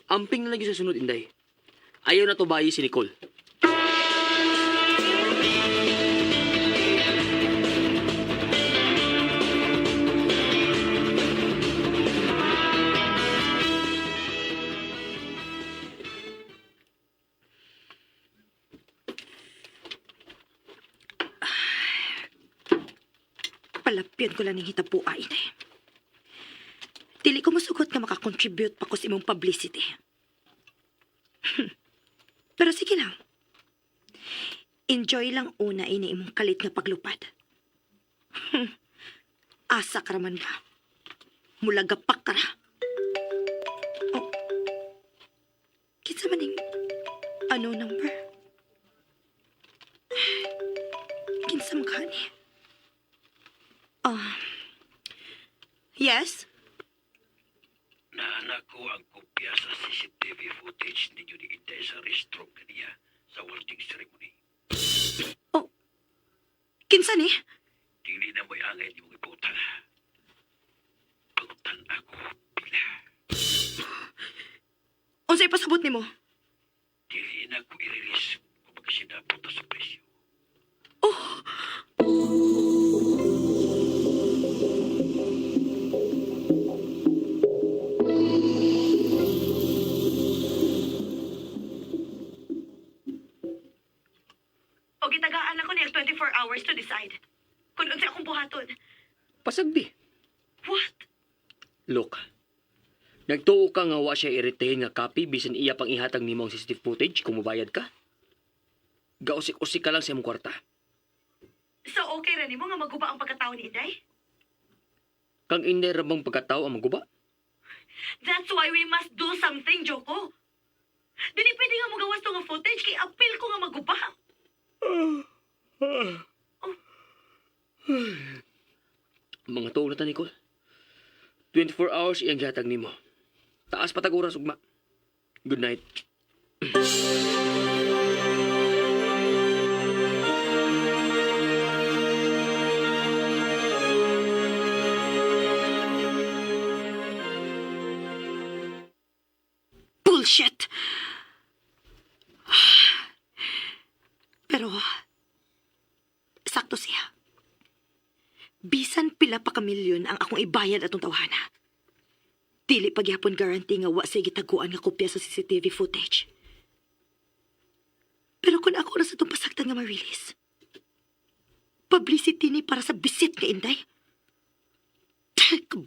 amping na lang yun sa sunod, Inday. Ayaw na tubayi si Nicole. Palapyon ko lang ning hitabua, inay. Dili ko musugot nga makakontribute pa ko sa imong publicity. Pero sige lang. Enjoy lang una ini imong kalit nga paglupad. Asa ka raman ba? Mula gapak ka ra. Oh. Kinsa man ning ano number? Kinsa man ka ni? Ah. Yes? Naanak ko ang kopya sa CCTV footage ninyo ni Inday sa restroom kaniya sa wedding ceremony. Oh. Kinsa ni? Dili na mo'y angay ni mong ibutan. Pangutan ako, pila. Unsay pasabot nimo? Dili na ko i-release kung magkasinabot na sa presyo. Oh. O gitagaan ako niya 24 hours to decide. Kung unsay akong buhaton. Pasagdi. What? Look, nagtuo ka nga wa siya iritahin nga copy bisan iya pang ihatag nimo ang CCTV footage kung mobayad ka. Gausik-usik ka lang sa imong kwarta. So okay ra nimo nga maguba ang pagkatao ni Inday? Kang Inday ra bang pagkatao ang maguba? That's why we must do something, Joko. Dili pwede nga mugawas to nga footage kay appeal ko nga maguba. Mga tuog na ta, Nicole. 24 hours iyang gihatag nimo. Taas patag oras ugma. Good night. Bullshit! Pero, sakto siya. Bisan pila pa ka milyon ang akong ibayad atong tawhana. Dili pagyapon guarantee nga wa say gitaguan nga kopya sa CCTV footage. Pero kung ako ra sa itong pasagtan nga ma-release, publicity ni para sa bisit nga Inday.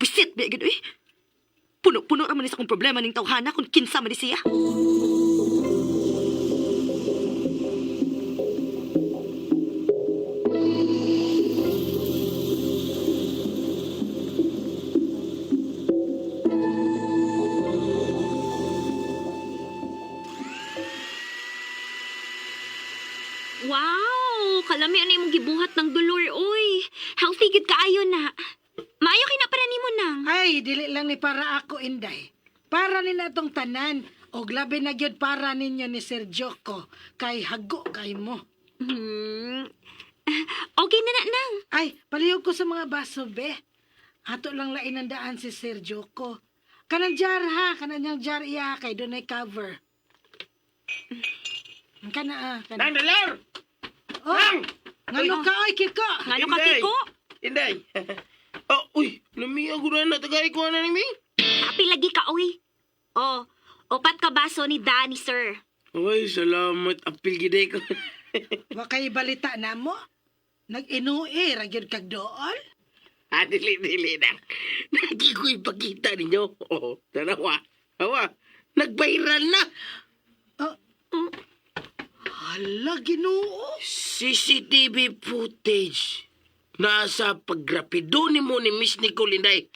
Bisit ba gud eh. Puno-puno ra man ni sa akong problema ning tawhana kung kinsa man ni siya. Wow, kalami ano imong gibuhat ng dolor oy. Healthy gid kaayo na. Maayo kay na para nimo nang. Ay, dili lang ni para ako, Inday. Para ni na itong tanan. Og labi na gyud para ninyo ni Sir Joko. Kay hago kay mo. Okay na na nang. Ay, palihog ko sa mga baso, be. Ato lang lain ang daan si Sir Joko. Kanang jar ha, kanang jar iya kay dunay cover. Kana ah, kana. Nang dalar! Oh, Nang! ngano ka oy Kiko? Ngano ka Inday! Kiko? Inday! Oh, uy, lami ako na tagay ko na ni mi. Happy lagi ka oy. Oh, upat ka baso ni Danny sir. Uy, salamat apil gid ko. Wa kay balita namo? Nag-inuwi ra gyud kag dool? Ah, dili, dili na. Nagi ko ipakita ninyo. Oh, tanawa. Awa, nag-viral na. Hala, Ginoo. CCTV footage. Nasa paggrapido ni mo ni Miss Nicole Inday.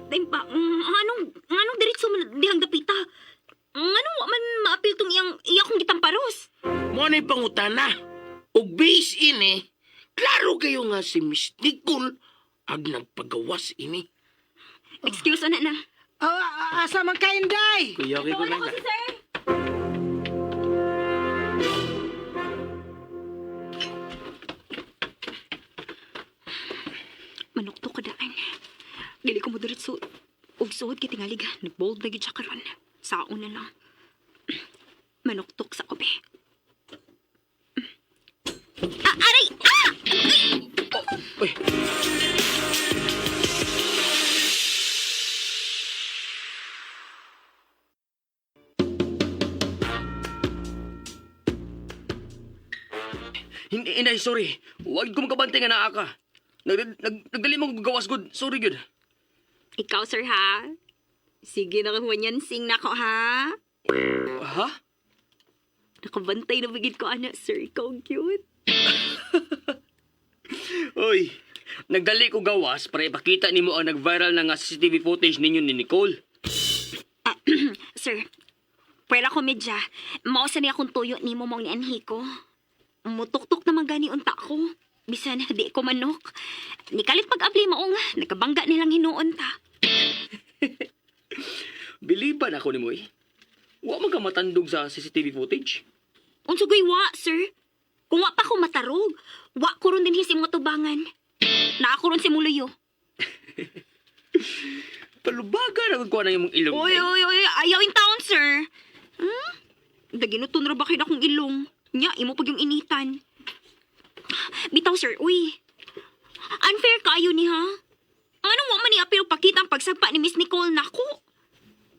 Timpa, anong diretso man dihang dapita? Anong wa man maapil tong iyang iya kong gitamparos? Mo na pangutana. Ug base ini, klaro kayo nga si Miss Nicole ag nagpagawas ini. Excuse ana na. Ah, asa man ka, Inday? Kuya, okay ko Wala lang. ko si sir. Manukto ko daan. Dili ko mo diretso. Og suod kay tingali ga. Nagbold na gyud siya karon. Saon na lang. Manuktok sa kobe. Ah, aray! Ah! Uy! Hindi, inay, sorry. Huwag ko makabantay nga naa ka. Nagdali mo kong gawas, good. Sorry, good. Ikaw, sir, ha? Sige, nakahuwan yan. Sing na ko, ha? Ha? Nakabantay na bigid ko, ana, sir. Ikaw, ang cute. Uy, nagdali ko gawas para ipakita nimo ang nag-viral na nga CCTV footage ninyo ni Nicole. Ah, sir, pwera komedya. Mao sa niya akong tuyo nimo mong nianhi ko. Mutuktok naman gani unta ko. Bisan di ko manok. Nikalit pag-abli mao nga, nagkabangga nilang hinuon ta. Biliban ako nimo eh. Wa man ka matandog sa CCTV footage. Unsa goy wa, sir? Kung wa pa ko matarog, wa ko ron dinhi sa imong tubangan. Naa ko ron sa imong luyo. Palubaga na kung kuha na imong ilong. Oy, eh. oy, oy, ayaw in town, sir. Hmm? Daginuton ra ba kayo na akong ilong? Nya, imo pag yung initan. Bitaw, sir, uy. Unfair kaayo ni ha? Anong wa man ni apil pakita ang pagsagpa ni Miss Nicole nako?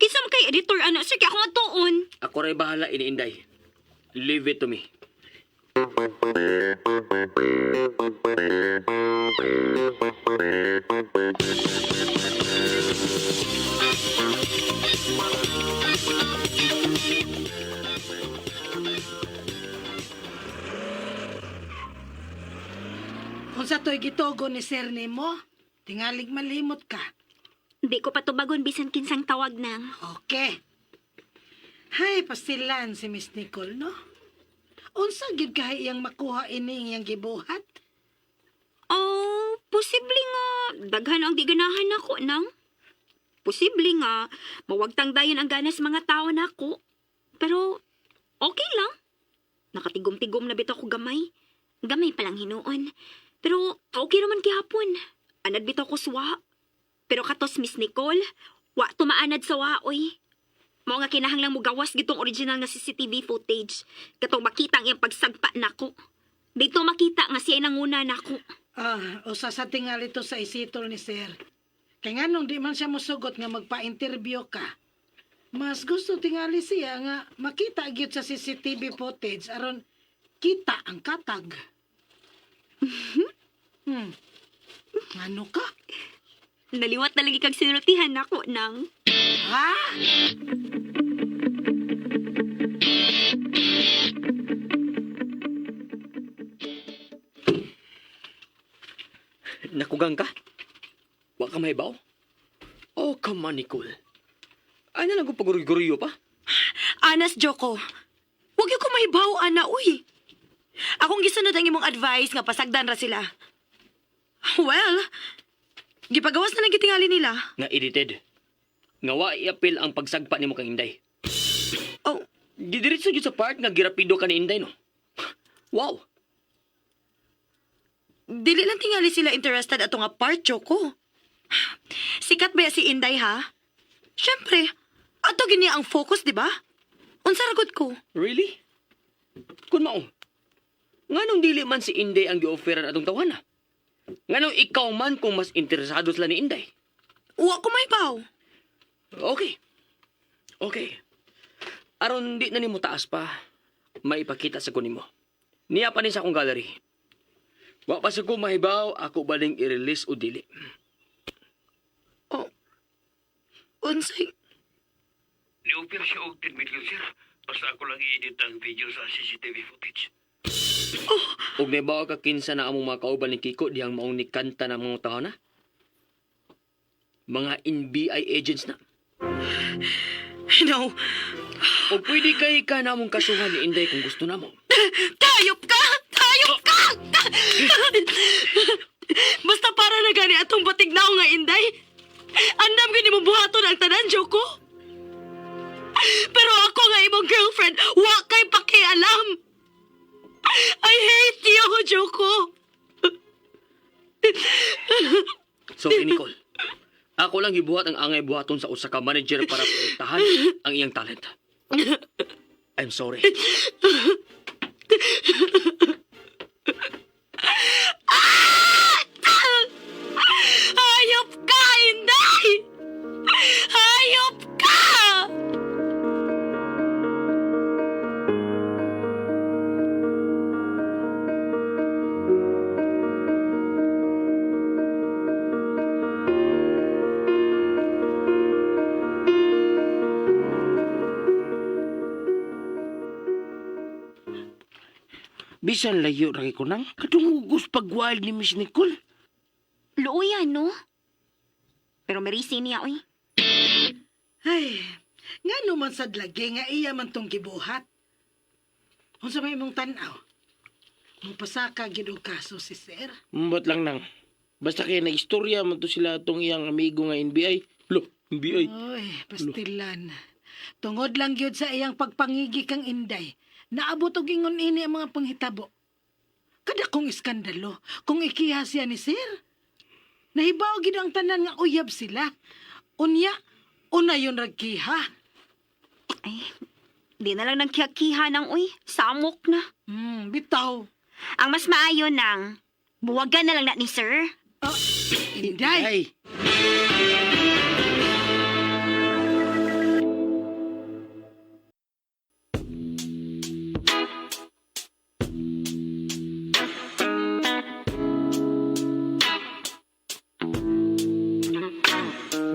Kinsa man kay editor ana, sir, kay ako atuon. Ako ray bahala iniinday. Leave it to me. Unsa to'y gitugo ni sir nimo? Tingalig malimot ka. Di ko patubagon bisan kinsang tawag nang. Okay. Hay, pastilan si Miss Nicole, no? Unsa gid kahay iyang makuha ini iyang gibuhat? Oh, posible nga daghan ang di ganahan nako nang. Posible nga mawagtang dayon ang gana sa mga tao nako. Pero okay lang. Nakatigom-tigom na bitaw ko gamay. Gamay pa lang hinuon. Pero okay raman gihapon. Anad bitaw ko suwa. Pero katos Miss Nicole, wa tumaanad sa waoy. Mao nga kinahanglang mugawas gitong original nga CCTV footage. Katong makita ang iyang pagsagpa nako. Dito makita nga siya nanguna nako. Ah, usa sa tingali to sa isitol ni sir. Kay nganong di man siya mosugot nga magpa-interview ka. Mas gusto tingali siya nga makita gyud sa CCTV footage aron kita ang katag. Ngano ka? Naliwat na lagi kag sinultihan nako nang. Ha? Nakugang ka? Wa ka mahibaw? Oh, come on, Nicole. Ay na lang kung paguruy-guruyo pa. Anas, Joko. Huwag yung kumahibaw, ana, uy. Akong gisunod ang imong advice nga pasagdan ra sila. Well, gipagawas na lang gitingali nila. Nga edited. Nga wa iapil ang pagsagpa nimo kang Inday. Oh, Gidiretso gyud sa part nga girapido ka ni Inday, no? Wow! dili lang tingali sila interested ato nga part, Joko. Sikat ba ya si Inday, ha? Siyempre, ato gini ang focus, di ba? Unsa ra gud ko? Really? Kun mao. Nganong dili man si Inday ang gi-offeran atong tawana? Nganong ikaw man kung mas interesado sila ni Inday? Wa ko mahibaw. Okay. Okay. Aron di na nimo taas pa, maipakita sa kunin mo. Niya pa ni sa akong gallery. Wa pa sa ko mahibaw, ako baling i-release o dili. Oh. Unsay Ni-offer siya og 10 million, sir. Basta ako lang i-edit ang video sa CCTV footage. Ug nahibaw ka kinsa na among mga kauban ni Kiko dihang maong nikanta na mga taon na? Mga NBI agents na. No. O pwede kay ka namong kasuhan ni Inday kung gusto namo. Tayop ka! Tayop ka! Basta para na gani atong batig na nga Inday. Andam gani mo buhaton ang tanan, Joko. Pero ako nga imong girlfriend, wa kay pakialam. I hate you, Joko. Sorry, Nicole. Ako lang gibuhat ang angay buhaton sa usa ka manager para protektahan ang iyang talent. I'm sorry. Hayop ka, Inday! Hayop ka! Bisan layo ra kay ko nang. Kadungugos pag-wild ni Miss Nicole. Luoy no? Pero merisi niya, oy. Ay, nga naman sad lagi nga iya man tong gibuhat. Unsa may imong tan-aw? Mupasaka gid og kaso si sir. Mbot lang nang. Basta kay na-istorya man to sila atong iyang amigo nga NBI. Lo, NBI. Oy, pastilan. Tungod lang gyud sa iyang pagpangigi kang Inday. Naabot og ingon ini ang mga panghitabo. Kada kong iskandalo kung ikiha siya ni sir. Nahibaw gid ang tanan nga uyab sila. Unya, una yun ragkiha. Ay, di na lang nagkihakiha ng uy. Samok na. Bitaw. Ang mas maayo nang, buwagan na lang na ni sir. Inday. Ay.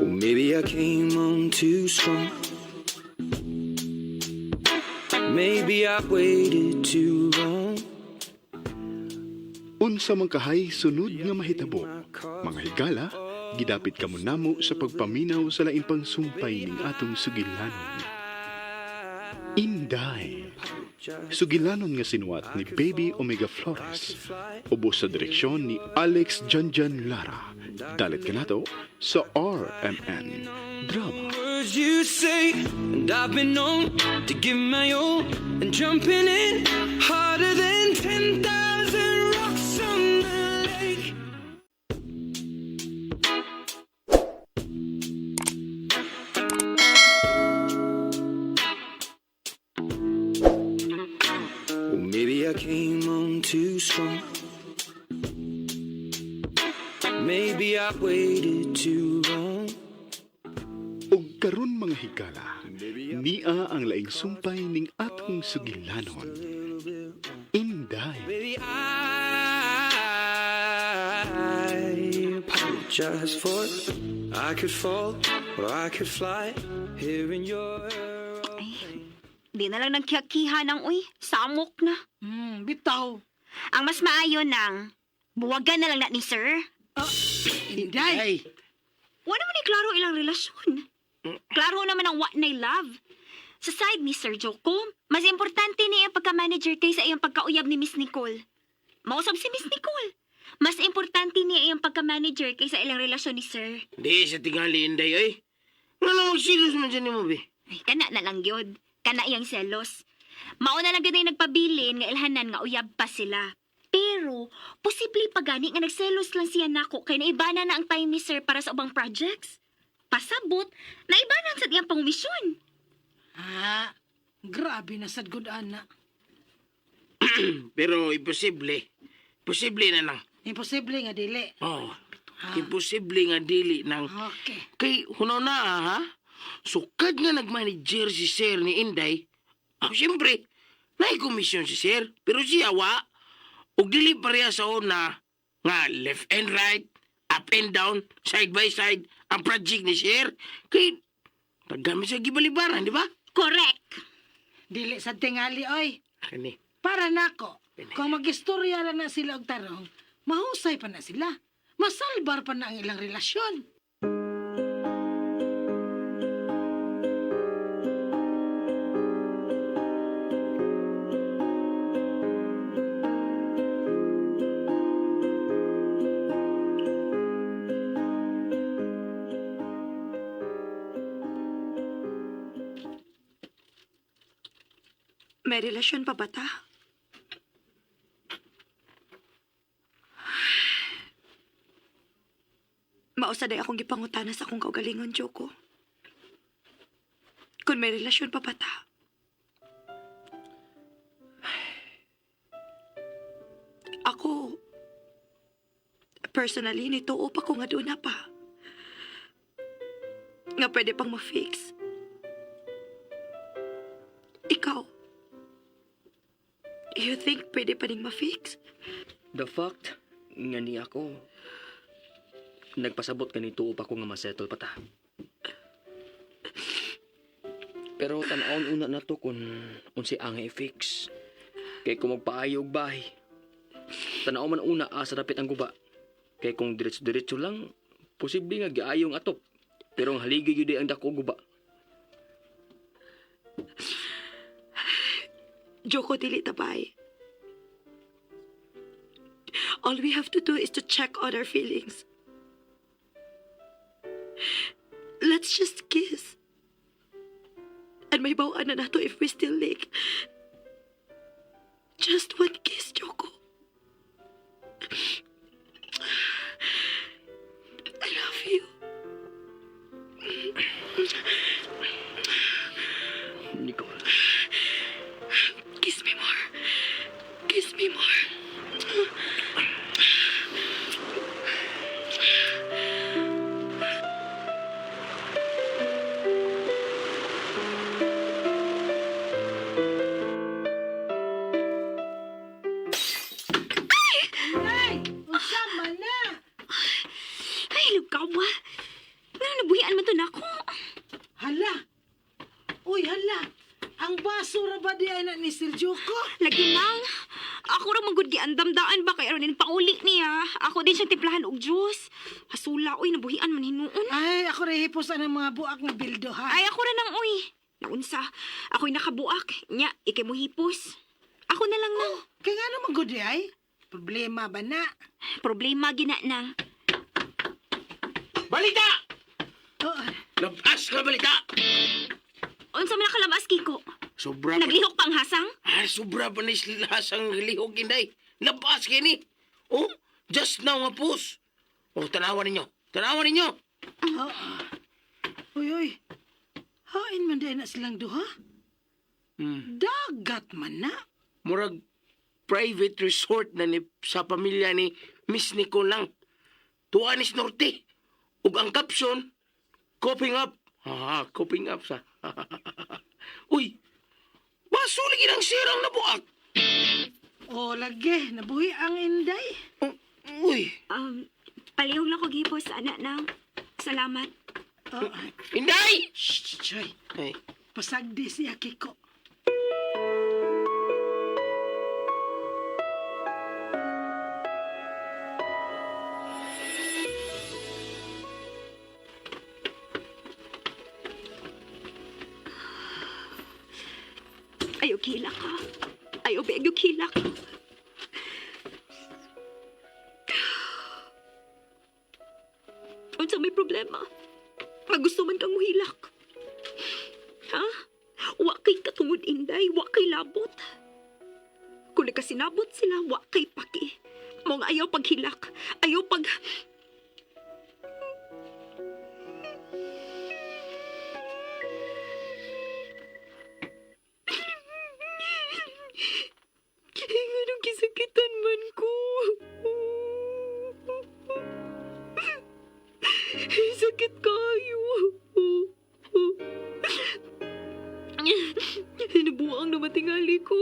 Well, maybe I came on too strong. Maybe I waited too long. Unsa man kahay sunod nga mahitabo. Mga higala, gidapit kamo namo sa pagpaminaw sa lain pang sumpay ning atong sugilanon. Inday. Sugilanon nga sinuwat ni Baby Omega Flores. Ubos sa direksyon ni Alex Janjan Lara. Dalit kanato sa RMN Drama. Words you say, and I've been known to give my all and jumping in harder than 10,000 rocks on the lake. Well, maybe I came on too strong. Maybe I waited too long. Ug karon mga higala, nia ang laing sumpay ning atong sugilanon. Inday. Baby, I apologize for it. I could fall or I could fly here in your Ay, di na lang nagkihakiha ng uy. Samok na. Bitaw. Ang mas maayo nang, buwagan na lang na ni sir. Inday. Ay. Wala naman ni klaro ilang relasyon. Klaro naman ang what na love. Sa side ni Sir Joko, mas importante niya ang pagka-manager kaysa iyang pagkauyab ni Miss Nicole. Mausap si Miss Nicole. Mas importante niya iyang pagka-manager kaysa ilang relasyon ni Sir. Di sa tingali Inday oy. Nga nang magsilos man siya nimo be. Ay, kana na lang yun. Kana iyang selos. Mauna lang gud nagpabilin nga ilhanan nga uyab pa sila. Pero, posible pa gani nga nagselos lang siya nako kay naibana na ang time ni Sir para sa ubang projects. Pasabot, naibanan sa iyang pangumisyon. Ha, grabe na sad gud ana. Pero imposible. Posible na nang. Imposible nga dili. Oh. Imposible nga dili nang. Okay. Kay hunaw na ah, ha. Sukad nga nagmanager si Sir ni Inday. Ah, siyempre, naikomisyon si Sir. Pero siya wa. Ug dili pareha sa una nga left and right, up and down, side by side ang project ni sir. Kay paggamit sa gibalibaran, di ba? Correct. Dili sa tingali, oy. Kani. Para nako, kung magistorya lang na sila og tarong, mahusay pa na sila. Masalbar pa na ang ilang relasyon. May relasyon pa ba ta? Mausa day akong gipangutana sa akong kaugalingon, Joko. Kung may relasyon pa ba ta? Ako, personally, nituo pa ko nga doon na pa. Nga pwede pang ma-fix. Ikaw, you think pwede pa rin ma-fix? The fact nga ni ako nagpasabot kanito pa ko nga masettle pa ta. Pero tan-awon una na to kung unsay ang i-fix. Kay kung magpaayo og bahay. Tan-aw man una asa dapit ang guba. Kay kung diretso-diretso lang, posible nga giayo ang atop. Pero ang haligi gyud ay ang dako og guba. Joko, dili tabay. All we have to do is to check on our feelings. Let's just kiss. And may bawaan na nato if we still like. Just one kiss, Joko. I love you. Nicole. Kiss me more. Kiss me more. Ay, unsa man na? Ay, lugawa. Nga nabuhian man to nako. Hala. Uy, hala. Ang baso ra ba di ay na ni Sir Joko? Lagi nang. Ako ra man gud giandamdaan ba kay aron ning pauli niya. Ako din siyang timplahan og juice. Hasula oy, nabuhian man hinuon. Ay, ako rin hipos ang mga buak nga bildo, ha? Ay, ako ra nang oy. Naunsa, ako'y nakabuak. Nya, ikay mo hipos. Ako na lang nang. Kaya nga naman gud di ay? Problema ba na? Problema gina nang. Balita! Oh, Labas nga balita! Unsa man nakalabas Kiko? Sobra pa, Naglihok pang hasang? ah, sobra pa ni sila sang lihok Inday. Labas kini. Oh, just now nga post. Oh, tanawan ninyo. Tanawan ninyo. oh. Uy, uy. Hain man di ay na silang duha? Dagat man na. Murag private resort na ni sa pamilya ni Miss Nicole lang. Tuanis Norte. Ug ang caption, coping up. Ah, coping up sa. Uy, baso lagi ng sirang nabuak. O, lagi. Nabuhi ang inday. Oh, uy, Palihog lang ko gihipos ana nang. Salamat. Oh, Inday! shh, shh, Ay, pasagdi siya, Kiko. Ayaw kilak ka. Ayaw beg yung kilak. Unsa may problema? Magusto man kang muhilak. Ha? Wa kay katungod inday, wa kay labot. Kung nagkasinabot sila, wa kay paki. Mong ayaw paghilak, ayaw pag... Anong kisakitan man ko? Sakit kayo. Nabuang na matingali ko.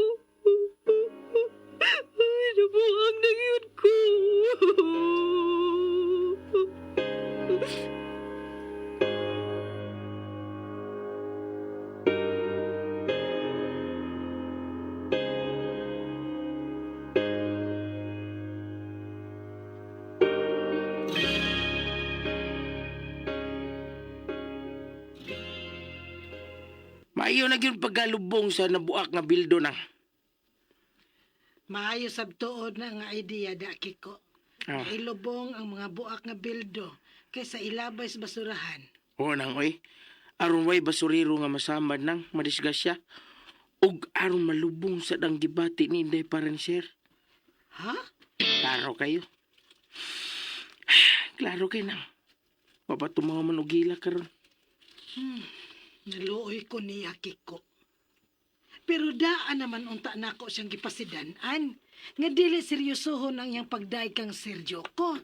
Ginabuang na yun ko. Maayo na gyud pagkalubong sa nabuak nga bildo nang. Maayo sab tuod na nga idea da, Kiko. Ah. Ilubong ang mga buak nga bildo kaysa ilabay sa basurahan. Oo nang oy. Aron way basurero nga masamad nang madisgrasya. Ug aron malubong sa dang gibati ni Inday para ni sir. Ha? Klaro kayo. Klaro kayo nang. Mapatumaw man og gila karon. Naluoy ko niya, Kiko. Pero daan naman unta nako siyang gipasidan-an nga dili seryosohon ang iyang pagdaig kang Sergio ko.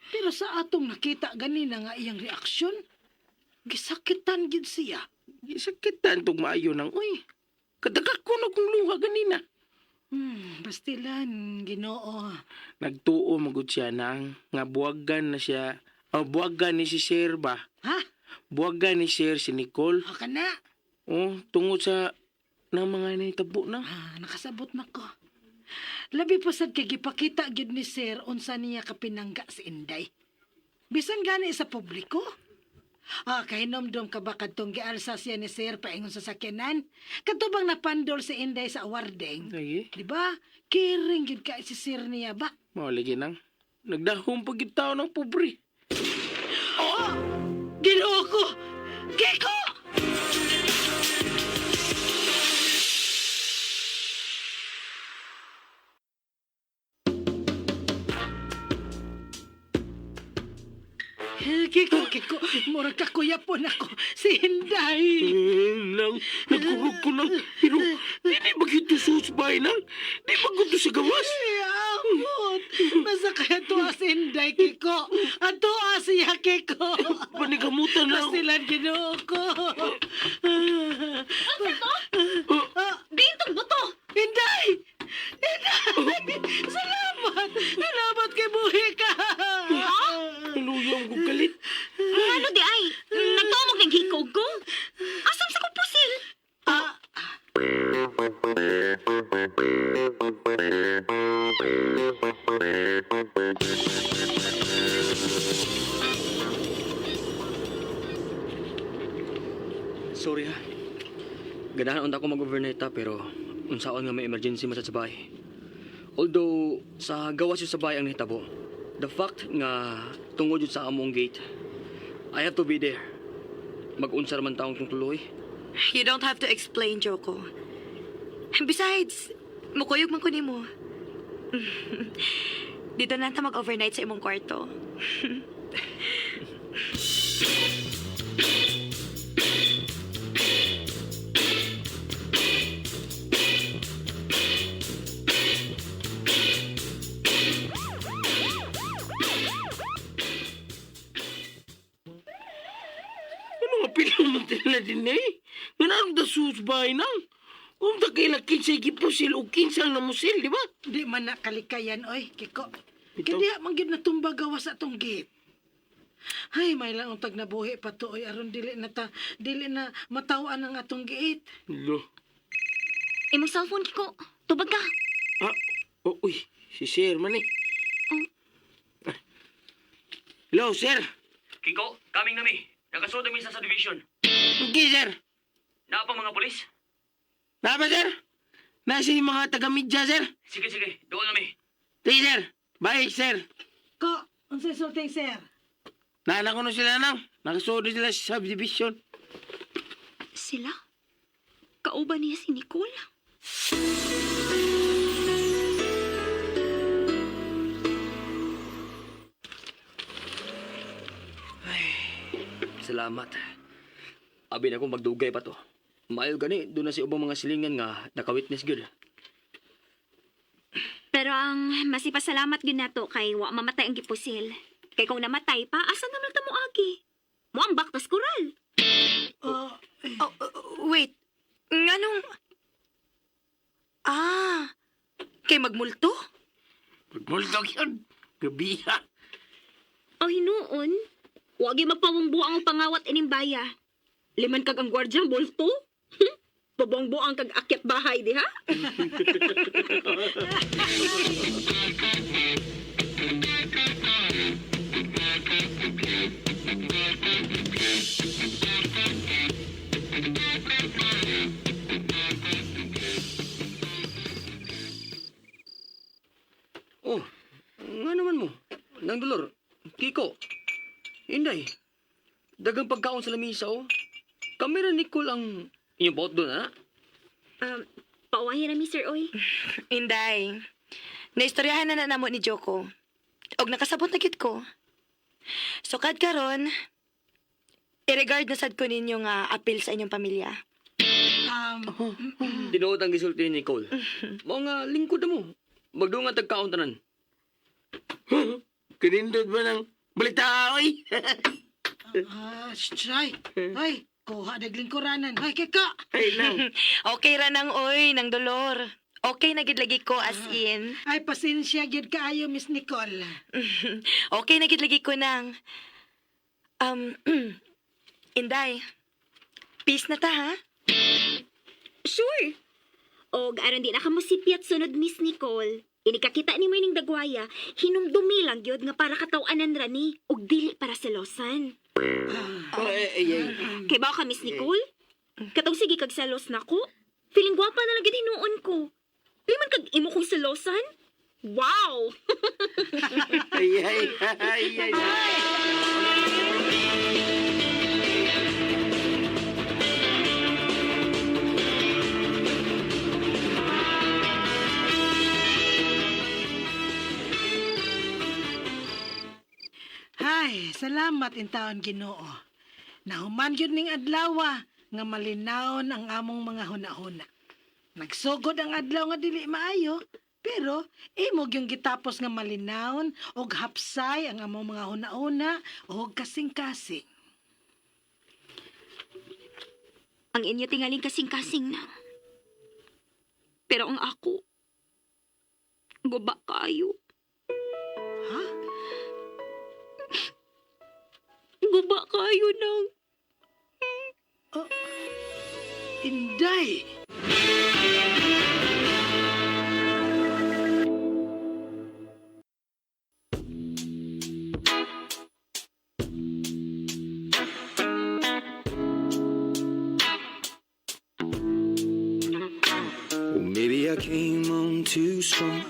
Pero sa atong nakita ganina nga iyang reaksyon, gisakitan gid siya. Gisakitan tog maayo nang oy. Kadagak ko na kong luha ganina. Bastilan, Ginoo. Nagtuo magud siya nang nga buwagan na siya. Oh, buwagan ni si Sir ba? Ha? Buwagan ni Sir si Nicole. O ka na. Oh, tungod sa nang mga nahitabo na. Ah, nakasabot na ko. Labi pa sad kay gipakita gyud ni Sir unsa niya kapinangga si Inday. Bisan gani sa publiko. Ah, kahinomdom ka ba kadtong gialsa siya ni Sir paingon sa sakyanan? Kadto bang napandol si Inday sa awarding? Lagi. Di ba? Kiring gyud ka si Sir niya ba? Mao lagi nang. Nagdahom pag tao ng pobre. Oh! Ginoo ko! Kiko! Kiko, Kiko, murag kakuyapon ako si Inday. Eh, nang, nagkurog ko nang. Pero, di ba gito susbay nang? Di ba gito sa gawas? Ay, amot. Basta kaya tuwa si Inday, Kiko. At tuwa siya, Kiko. Panikamutan na ako. Basilan, Ginoo ko. Bintong buto! Inday! Inday! Salamat! Salamat kay buhi ka! Naluyang ko kalit. Ano di ay? Nagtumog ng hikog ko? Asam sa kong pusil? Ah, Sorry ha. Ganahan unta ko mag-overnight ta pero unsaon nga may emergency man sa bahay. Although sa gawas yung sa bahay ang nahitabo. The fact nga tungod yun sa among gate, I have to be there. Mag-unsa man taong tong tuloy. You don't have to explain, Joko. Besides, mukuyog man ko nimo. Dito na ta mag-overnight sa imong kwarto. Ano nga pinamuntin na din eh? Nga naroon da susbay nang. Kung ta kaila kinsa gipusil o kinsa ang namusil, di ba? di man na kalikayan, oy, Kiko. Ito? Kaya man gyud natumba gawas sa atong gate. Ay, may lang untag nabuhi pa to, oy, aron dili na ta, dili na matawan ang atong gate. Lo. Imong cellphone, Kiko. Tubag ka. Ah, oh, uy, si Sir man eh. Ah. Hello, sir. Kiko, kaming nami. Nakasuod mi sa subdivision. Okay, sir. Naa pa mga polis? Napa, sir? Nasa yung mga taga-media, sir? Sige, sige. Doon nami. Sige, sir. Bye, sir. Ko, unsay sulting, sir? Naanak ko na sila nang. Nakasuod na sila sa subdivision. Sila? Kauban niya si Nicole? Salamat. Abi na kong magdugay pa to. Maayo gani, doon na si ubang mga silingan nga naka-witness gyud. Pero ang masipasalamat gyud nato kay wa mamatay ang gipusil. Kay kung namatay pa, asa naman ta moagi? Moambak tas kural. Oh, Oh, wait. Nganong... Ah, kay kay magmulto. Magmulto yun. Gabiha. O hinuon, wagi magpawangbuang ang pangawat ining baya. Liman kag ang gwardya bulto. Pabuang-buang kag akyat bahay diha. Oh, nga naman mo. Nang Dolor, Kiko, Inday, dagang pagkaon sa lamisa, oh. Kami ra Nicole ang inyong bot doon, ha? Pawayan na mi sir oy. Inday, naistoryahan na na namo ni Joko. Og nakasabot na gid ko. So kad karon, i-regard na sad ko ninyo nga appeal sa inyong pamilya. Tinuod ang gisulti ni Nicole. Mao nga lingkod na mo. Magdungan tagkaon tanan. Kinindot ba ng balita, oy? Ah, shay. Ay, kuha naglingkuranan. Ay, kika. Ay lang. Okay ra nang oy, nang Dolor. Okay na gid lagi ko as in. Ay, pasensya gyud kaayo, Miss Nicole. Okay na gid lagi ko nang. Inday. Peace na ta ha? Sure. Og aron di na ka mosipyat sunod Miss Nicole. Inikakita ni mo ining dagwaya, hinumdumi lang gyud nga para kataw-anan ra ni ug dili para selosan. Ay, ay, ay. Kay ba ka Miss Nicole? Katong sige kag selos nako. Feeling gwapa na lang gyud hinuon ko. Liman kag imo kong selosan? Wow! Ay, ay, ay, ay. Ay, salamat intaon Ginoo. Nahuman gyud ning adlaw nga malinawon ang among mga hunahuna. Nagsugod ang adlaw nga dili maayo, pero imo gyung gitapos nga malinawon og hapsay ang among mga hunahuna og kasing-kasing. Ang inyo tingaling kasing-kasing na. Pero ang ako, guba kayo. Ha? Guba kayo nang. Inday! Well, maybe I came on too strong.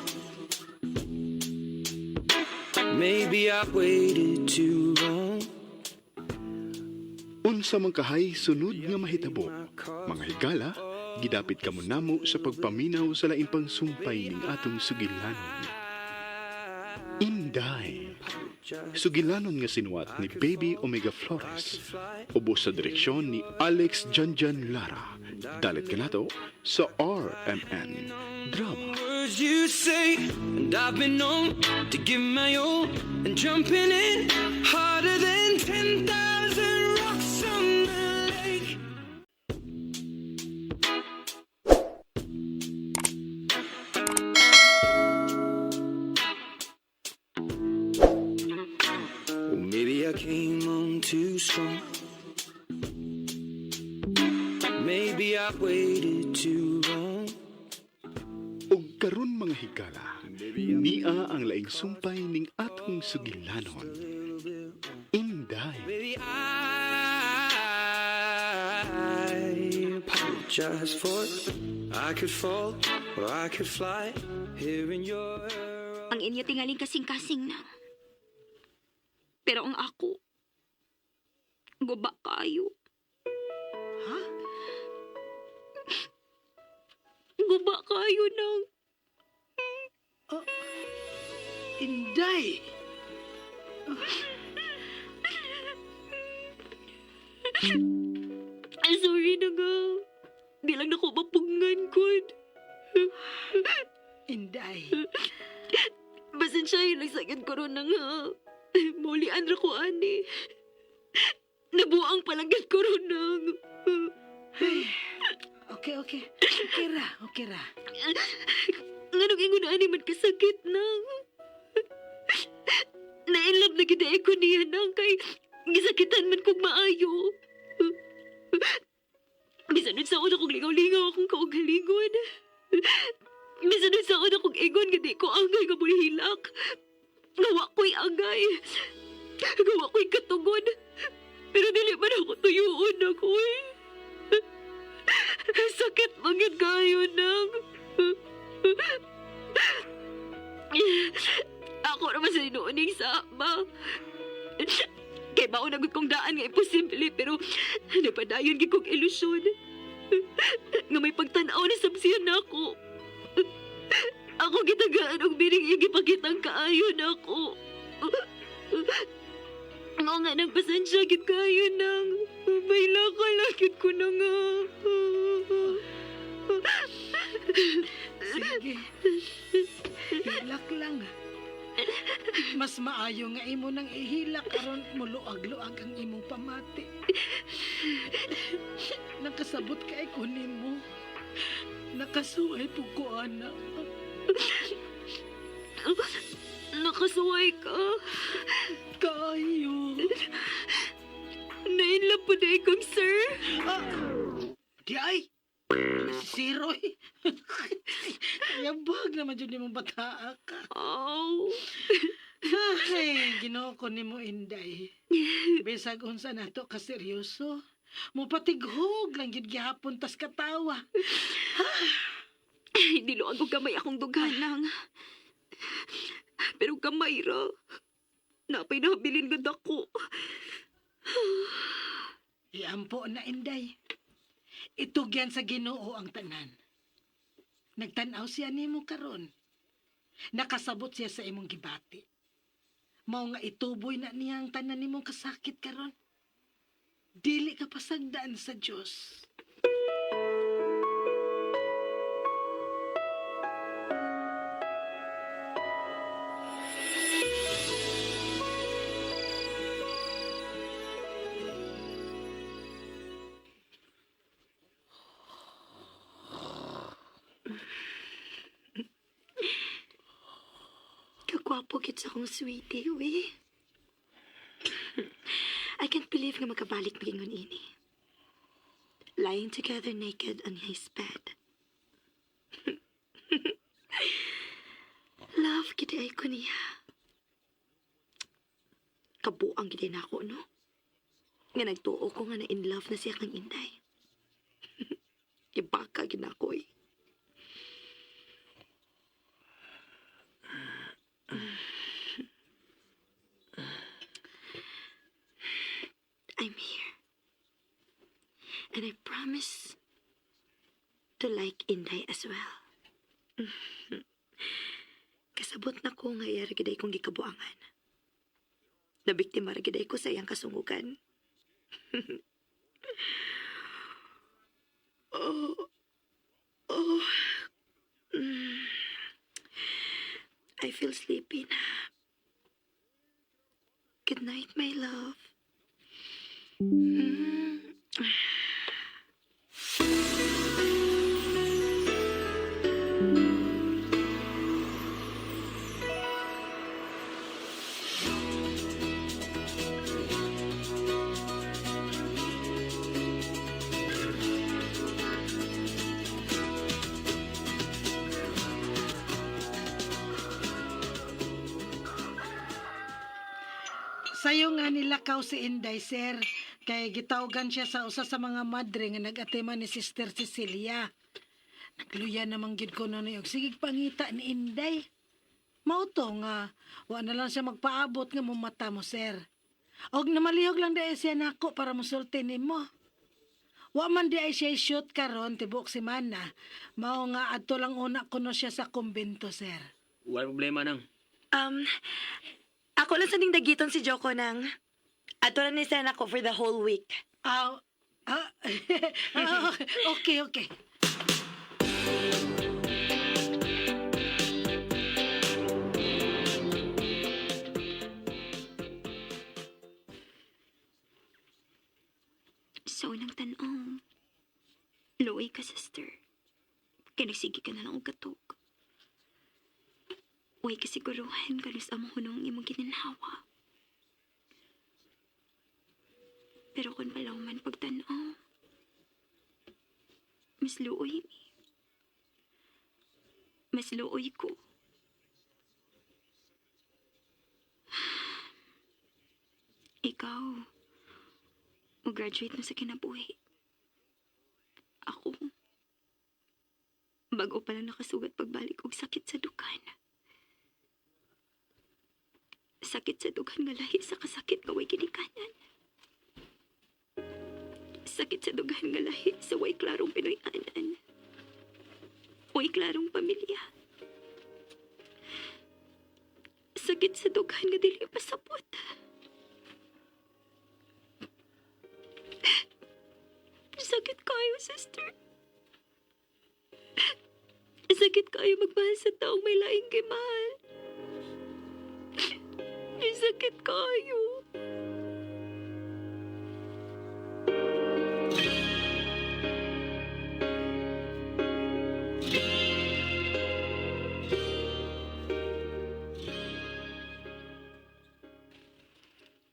Maybe I waited too long. Unsa man kahay sunod nga mahitabo, mga higala, gidapit kamo namo sa pagpaminaw sa lain pang sumpay ning atong sugilanon. Inday. Sugilanon nga sinuwat ni Baby Omega Flores. Ubos sa direksyon ni Alex Janjan Lara. Dalit kanato sa RMN Drama. Words you say, and I've been known to give my all and jumping in harder than 10,000 rocks on the lake. Well, maybe I came on too strong. Maybe I waited too long. Og karon mga higala, nia ang laing sumpay ning atong sugilanon. Inday. Baby, I apologize for it. I could fall or I could fly here in your Ang inyo tingaling kasing-kasing na. Pero ang ako, guba kayo. Ha? Guba kayo nang. Inday! Ay, sorry na nga. Di lang nako mapungan ko. Inday. Basin siya yung nagsakit ko ron na nga. Maulian ra ko, ani. Nabuang palanggit ko ron nang. Okay, okay. Okay ra, okay ra. Nganong ingon ani man kasakit nang. Na-inlove na gid ko niya nang kay gisakitan man kog maayo. Bisan unsaon akong lingaw-lingaw akong kaugalingon. Bisan unsaon akong ingon nga di ko angay nga mulihilak. Nga wa ko'y angay. Nga wa ko'y katugon. Pero dili man ako tuyuon ako eh. Sakit man gyud kayo nang. Ako naman sa inuuning sama. Kay mao na gud kong daan nga imposible pero napadayon gid kong ilusyon. Nga may pagtan-aw na sabsiyan nako. Ako gitagaan og bining igipakitang kaayo nako. Nga nga nang pasensya gid kayo nang bayla ka lang gid ko na nga. Sige. Hilak lang. Mas maayo nga imo nang ihilak aron muluag-luag ang imong pamati. Nakasabot kay ko nimo. Nakasuway po ko, anak. Nakasuway ka. Kayo. Nainlove po na ikaw, sir. Ah, di ay. Si Roy. Yabag naman dyan nimong bataa ka. Aw. Ay, Ginoo ko nimo, Inday. Bisag unsa nato ka seryoso. Mupatighog lang gid gihapon tas katawa. Hindi og gamay akong dughanang. Pero gamay ra. Napay nabilin gud ako. Iampo na, Inday. Itugyan sa Ginoo ang tanan. Nagtan-aw siya nimo karon. Nakasabot siya sa imong gibati. Mao nga ituboy na niya ang tanan nimong kasakit karon. Dili ka pasagdaan sa Dios. Kagwapo gid sa akong sweetie, uy. I can't believe nga magkabalik magingon ini. Lying together naked on his bed. Love gid ay ko niya. Kabuang gid na ako, no? Nga nagtuo ko nga na in love na siya kang Inday. Ibaka gid na ako, eh. I'm here. And I promise to like Inday as well. Kasabot na ko nga iya ra gid ay kong gikabuangan. Nabiktima ra gid ay ko sa iyang kasungugan. Oh. I feel sleepy na. Good night, my love. Sayo nga nilakaw si Inday, sir. Kay gitawgan siya sa usa sa mga madre nga nag-atiman ni Sister Cecilia. Nagluya namang gid ko noon og sige pangita ni Inday. Mao to nga wa na lang siya magpaabot nga mumata mo, sir. Og namalihog lang dahil siya nako para musulti nimo. Wa man di ay siya shoot karon tibuok semana. Mao nga adto lang una kuno siya sa kumbento, sir. Wala problema nang. Ako lang sa ning dagiton si Joko nang. Ato lang ni sana ako for the whole week. Ah, ah, ah, okay. Sa unang tan-aw, luoy ka, sister. Kaya nagsige ka na lang og katog. Way kasiguruhan kanus amo hunong imong gininhawa. Pero kung palaw man pagtanaw, mas luoy mi. Mas luoy ko. Ikaw, mag-graduate na sa kinabuhi. Ako, bago pa lang nakasugat pagbalik og sakit sa dukan. Sakit sa dughan nga lahi sa kasakit nga way ginikanan. Sakit sa dughan nga lahi sa way klarong Pinoy-anan. Way klarong pamilya. Sakit sa dughan nga dili pasabot. Sakit kayo, sister. Sakit kayo magmahal sa taong may laing gimahal. Sakit kayo.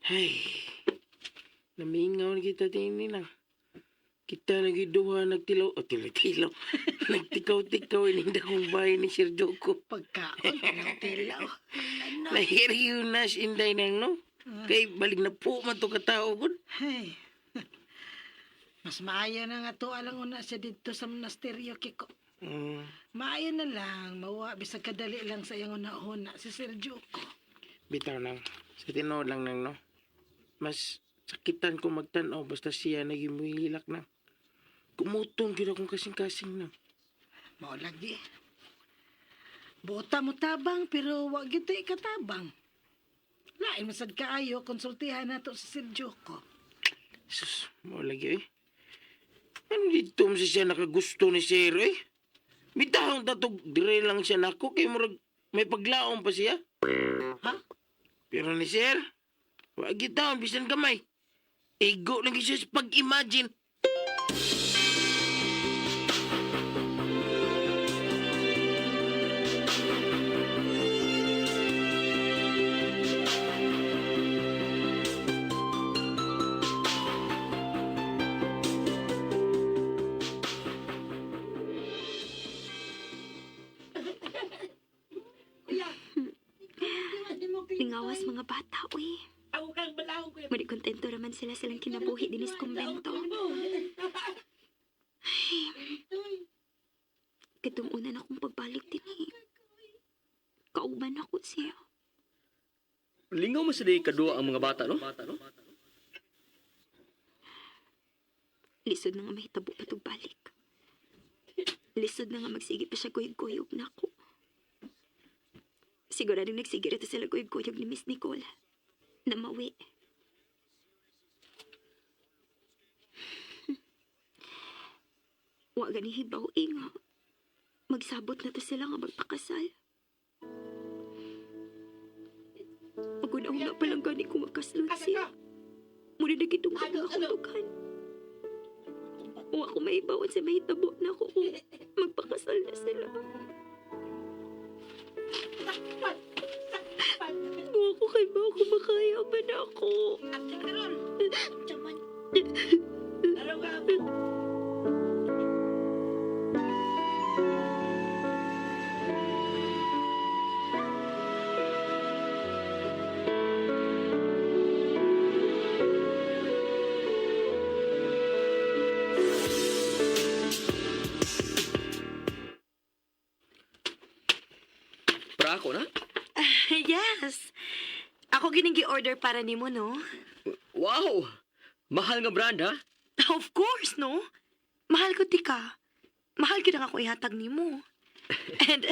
Ay, namingaw na kita din lang. Kita lagi duha nagtilaw, o tilaw-tilaw. Nagtikaw-tikaw ining dakong bahay ni Sir Joko. Pagkaon, tilaw. Ano? Nahiriyo na si Inday nang no. Kay balik na po man to katao gud. Hey. Mas maayo na nga to alang una siya dito sa monasteryo, Kiko. Maayo na lang, mawa bisag kadali lang sa iyang una-una si Sir Joko. Bitaw nang, sa tinuod lang nang no. Mas sakitan ko magtan-aw basta siya naging muhilak na. Kumutong gyud akong kasing-kasing na. Mao lagi. Buta mo tabang pero wa gyud tay ikatabang. Lain man sad kaayo konsultihan nato si Sir Joko. Sus, mo lagi eh. Ano dito mo siya nakagusto ni Sir eh? Bitahong tatog dire lang siya nako kay murag may paglaom pa siya. Ha? Pero ni Sir, wa gitahon bisan gamay. Igo lang gyud siya sa pag-imagine. Lingawas mga bata, uy. Mali kontento raman sila silang kinabuhi dinis kumbento. Ay, katong una na akong pagbalik din eh. Kauban ako siya. Lingaw mo sa di kadua ang mga bata, no? Lisod na nga mahitabo patog balik. Lisod na nga magsige pa siya guyog-guyog na ako. Siguradong nagsige rito sila guyog-guyog ni Miss Nicole. Namawi. Wa gani hibaw eh nga. Magsabot na to sila nga magpakasal. Paguna-una pa lang gani kung magkaslot siya. Muna na gitong ang akong tughan. Wa ko maibawan sa mahitabo na ako kung magpakasal na sila. Wa ko kay ba ako makaya man ako. Para ako na? Yes. Ako gining gi-order para nimo, no? Wow! Mahal nga brand, ha? Of course, no? Mahal ko ti ka. Mahal gyud ang ako ihatag nimo. And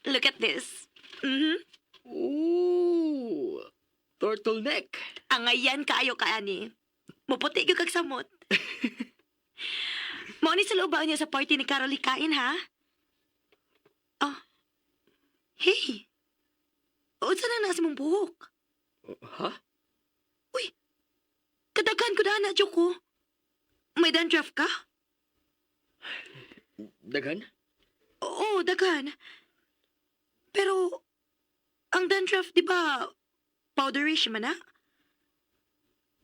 look at this. Mhm. Ooh! Turtleneck. Angayan kaayo ka ani. Muputi gyud kag samot. Mao ni sa loob niya sa party ni Carol Kain, ha? Oh. Hey. Unsa na nasa mong buhok? Ha? Uy. Kadaghan ko na Joko. May dandruff ka? Daghan? Oo, daghan. Pero Ang dandruff, di ba, powderish man na?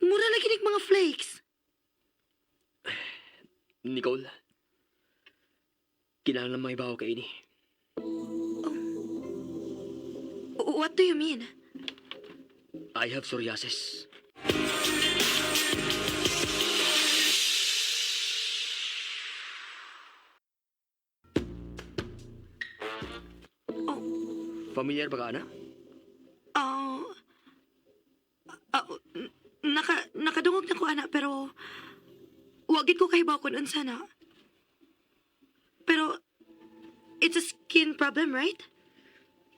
Mura lagi nig mga flakes. Nicole, kinahanglan mahibaw ka ini. What do you mean? I have psoriasis. Oh. Familiar ba ka, ana? Oh, ah, nakadungog na ko, ana, pero wagid ko kahibaw kung unsa na. Pero, it's a skin problem, right?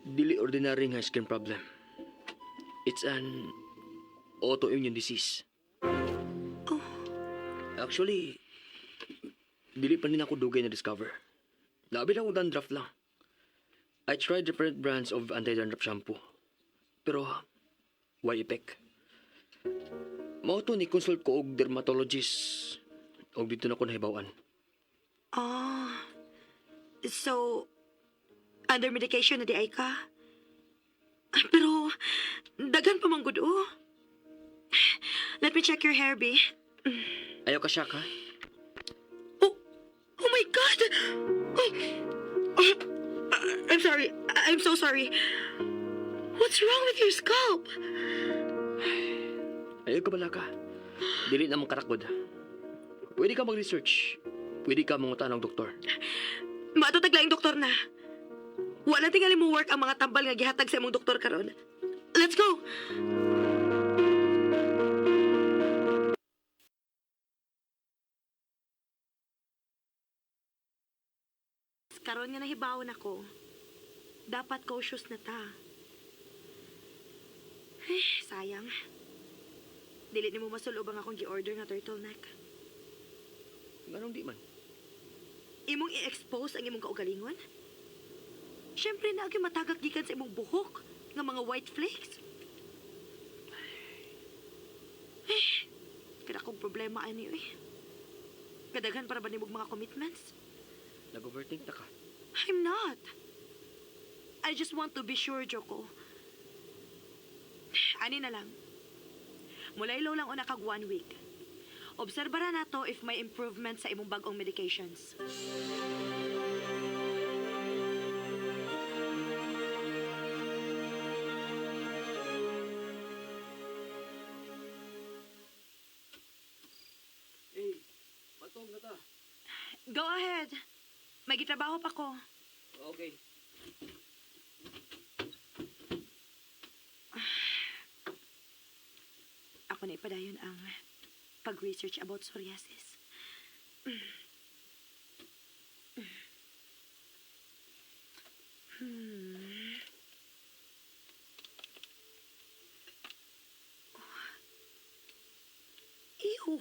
Dili ordinary nga skin problem. It's an autoimmune disease. Oh. Actually, dili pa din ako dugay na discover. Labi na akong dandruff lang. I tried different brands of anti-dandruff shampoo. Pero, why effect? Mao to ni consult ko og dermatologist. Og dito na ko nahibaw-an. Ah, so, under medication na di ay ka? Ay, pero, daghan pa man gud, oh. Let me check your hair, B. Ayaw ka siya ka? Oh, oh my God! Oh, oh, I'm sorry. I'm so sorry. What's wrong with your scalp? Ayaw ka bala ka. Dili na mong karakod. Pwede ka mag-research. Pwede ka mangutan ng doktor. Mato taglaing doktor na. Wala tingali mo work ang mga tambal nga gihatag sa imong doktor karon. Let's go. Karon nga nahibawon ako. Dapat cautious na ta. Ay, sayang. Dili nimo masulob ang akong gi-order nga turtleneck. Nganong di man? Imong i-expose ang imong kaugalingon? Siyempre na ang matagak gikan sa imong buhok nga mga white flakes. Eh, kada akong problema ani eh. Kadaghan para ba nimog mga commitments? Nag-overthink na ka. I'm not. I just want to be sure, Joko. Ani na lang. Mulaylo lang una kag one week. Obserbara na to if may improvement sa imong bagong medications. Eh, matog na ta. Go ahead. May gitrabaho pa ko. Okay. Ako na ipadayon ang pag-research about psoriasis. Ew!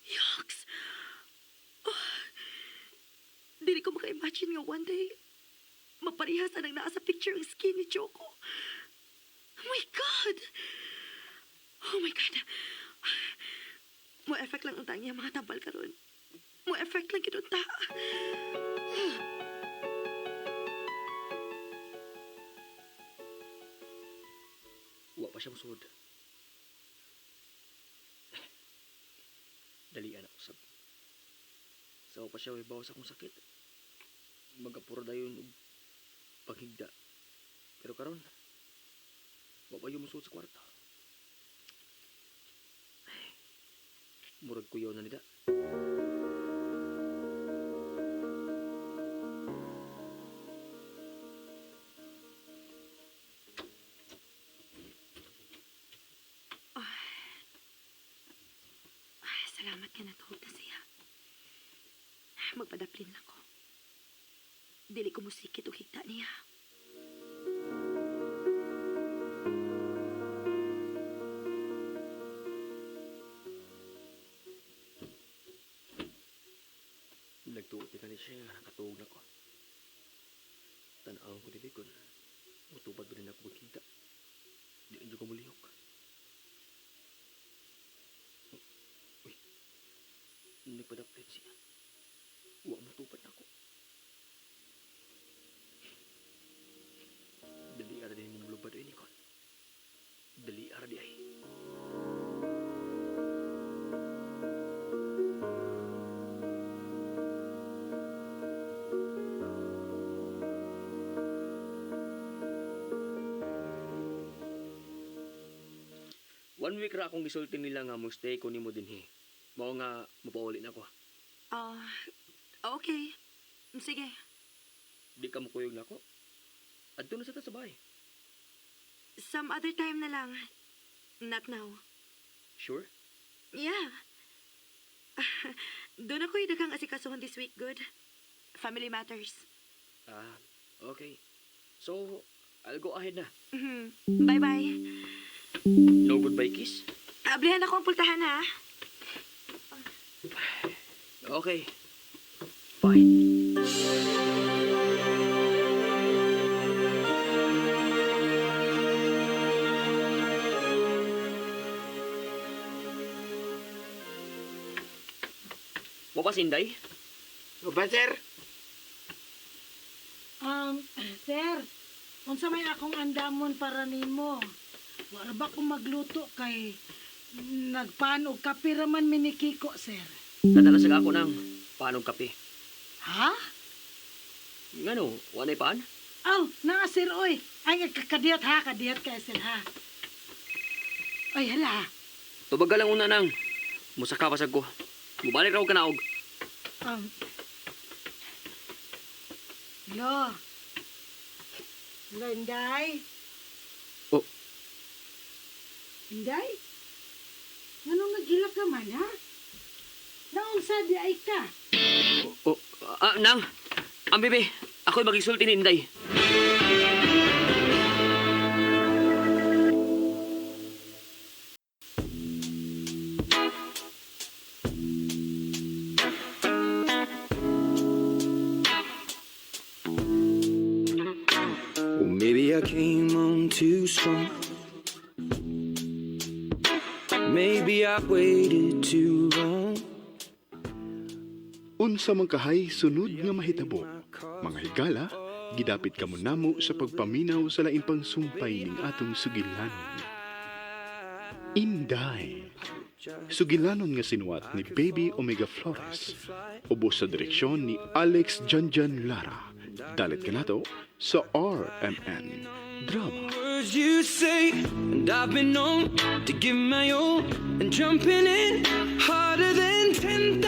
Yucks! Oh. Dili ko maka-imagine nga one day, maparehas ang naa sa picture ang skin ni Joko. Oh my God! Oh my God! Mo effect lang unta niya mga tambal karon. Mo effect lang gid unta. Wa pa siya musuod. Dalian ako sab. Sao pa siya ibaw sa akong sakit. Magapuro dayon og paghigda. Pero karon, wa pa yung musuod sa kwarto. Ay, murag kuyaw na nida. Ay, salamat nga natuhog na siya. Magpadaplin lang ko. Dili ko musikit og higda niya. Nagtuot ni kani siya nga nakatuog na ko. Tan-awon ko dili kun mutubad ba rin ako magkita. Di na jud ko mulihok. Uy, nagpadaplit siya. Wa mutubad na ako. Dali ara din One week ra akong gisulti nila nga mo stay ko nimo dinhi. Mao nga mopauli na ko. Ah, okay. Sige. Di ka mokuyog nako. Adto na sa ta sa bahay. Some other time na lang. Not now. Sure? Yeah. Duna ko'y daghang asikasuhon this week, gud. Family matters. Ah, okay. So, I'll go ahead na. Bye-bye. No goodbye kiss? Ablihan ako ang pultahan, ha? Okay. Bye. Mo pa Inday? O ba, sir? Sir, unsa may akong andamon para nimo? Wala ba kong magluto kay nagpan og kape ra man mi ni Kiko, sir? Dadala sa ako ng panog kape. Ha? Ngano, walay paan? Aw, naa sir oy. Ay, kadiyot ha, kadiyot ka sir ha. Ay, hala. Tubaga lang una nang. Musaka pasag ko. Mubalik raw kanaog. Lo. Lo, Inday. Oh. Inday? Nganong nagila ka man, ha? Naunsa di ay ka? Oh, ah, nang. Ang bebe, ako'y magisulti ni Inday. Well, maybe I came on too strong. Maybe I waited too long. Unsa man kahay sunod nga mahitabo. Mga higala, gidapit kamo namo sa pagpaminaw sa lain pang sumpay ning atong sugilanon. Inday. Sugilanon nga sinuwat ni Baby Omega Flores. Ubos sa direksyon ni Alex Janjan Lara. Dalit kanato sa RMN Drama. Words you say, and I've been known to give my all, and jumping in harder than 10,000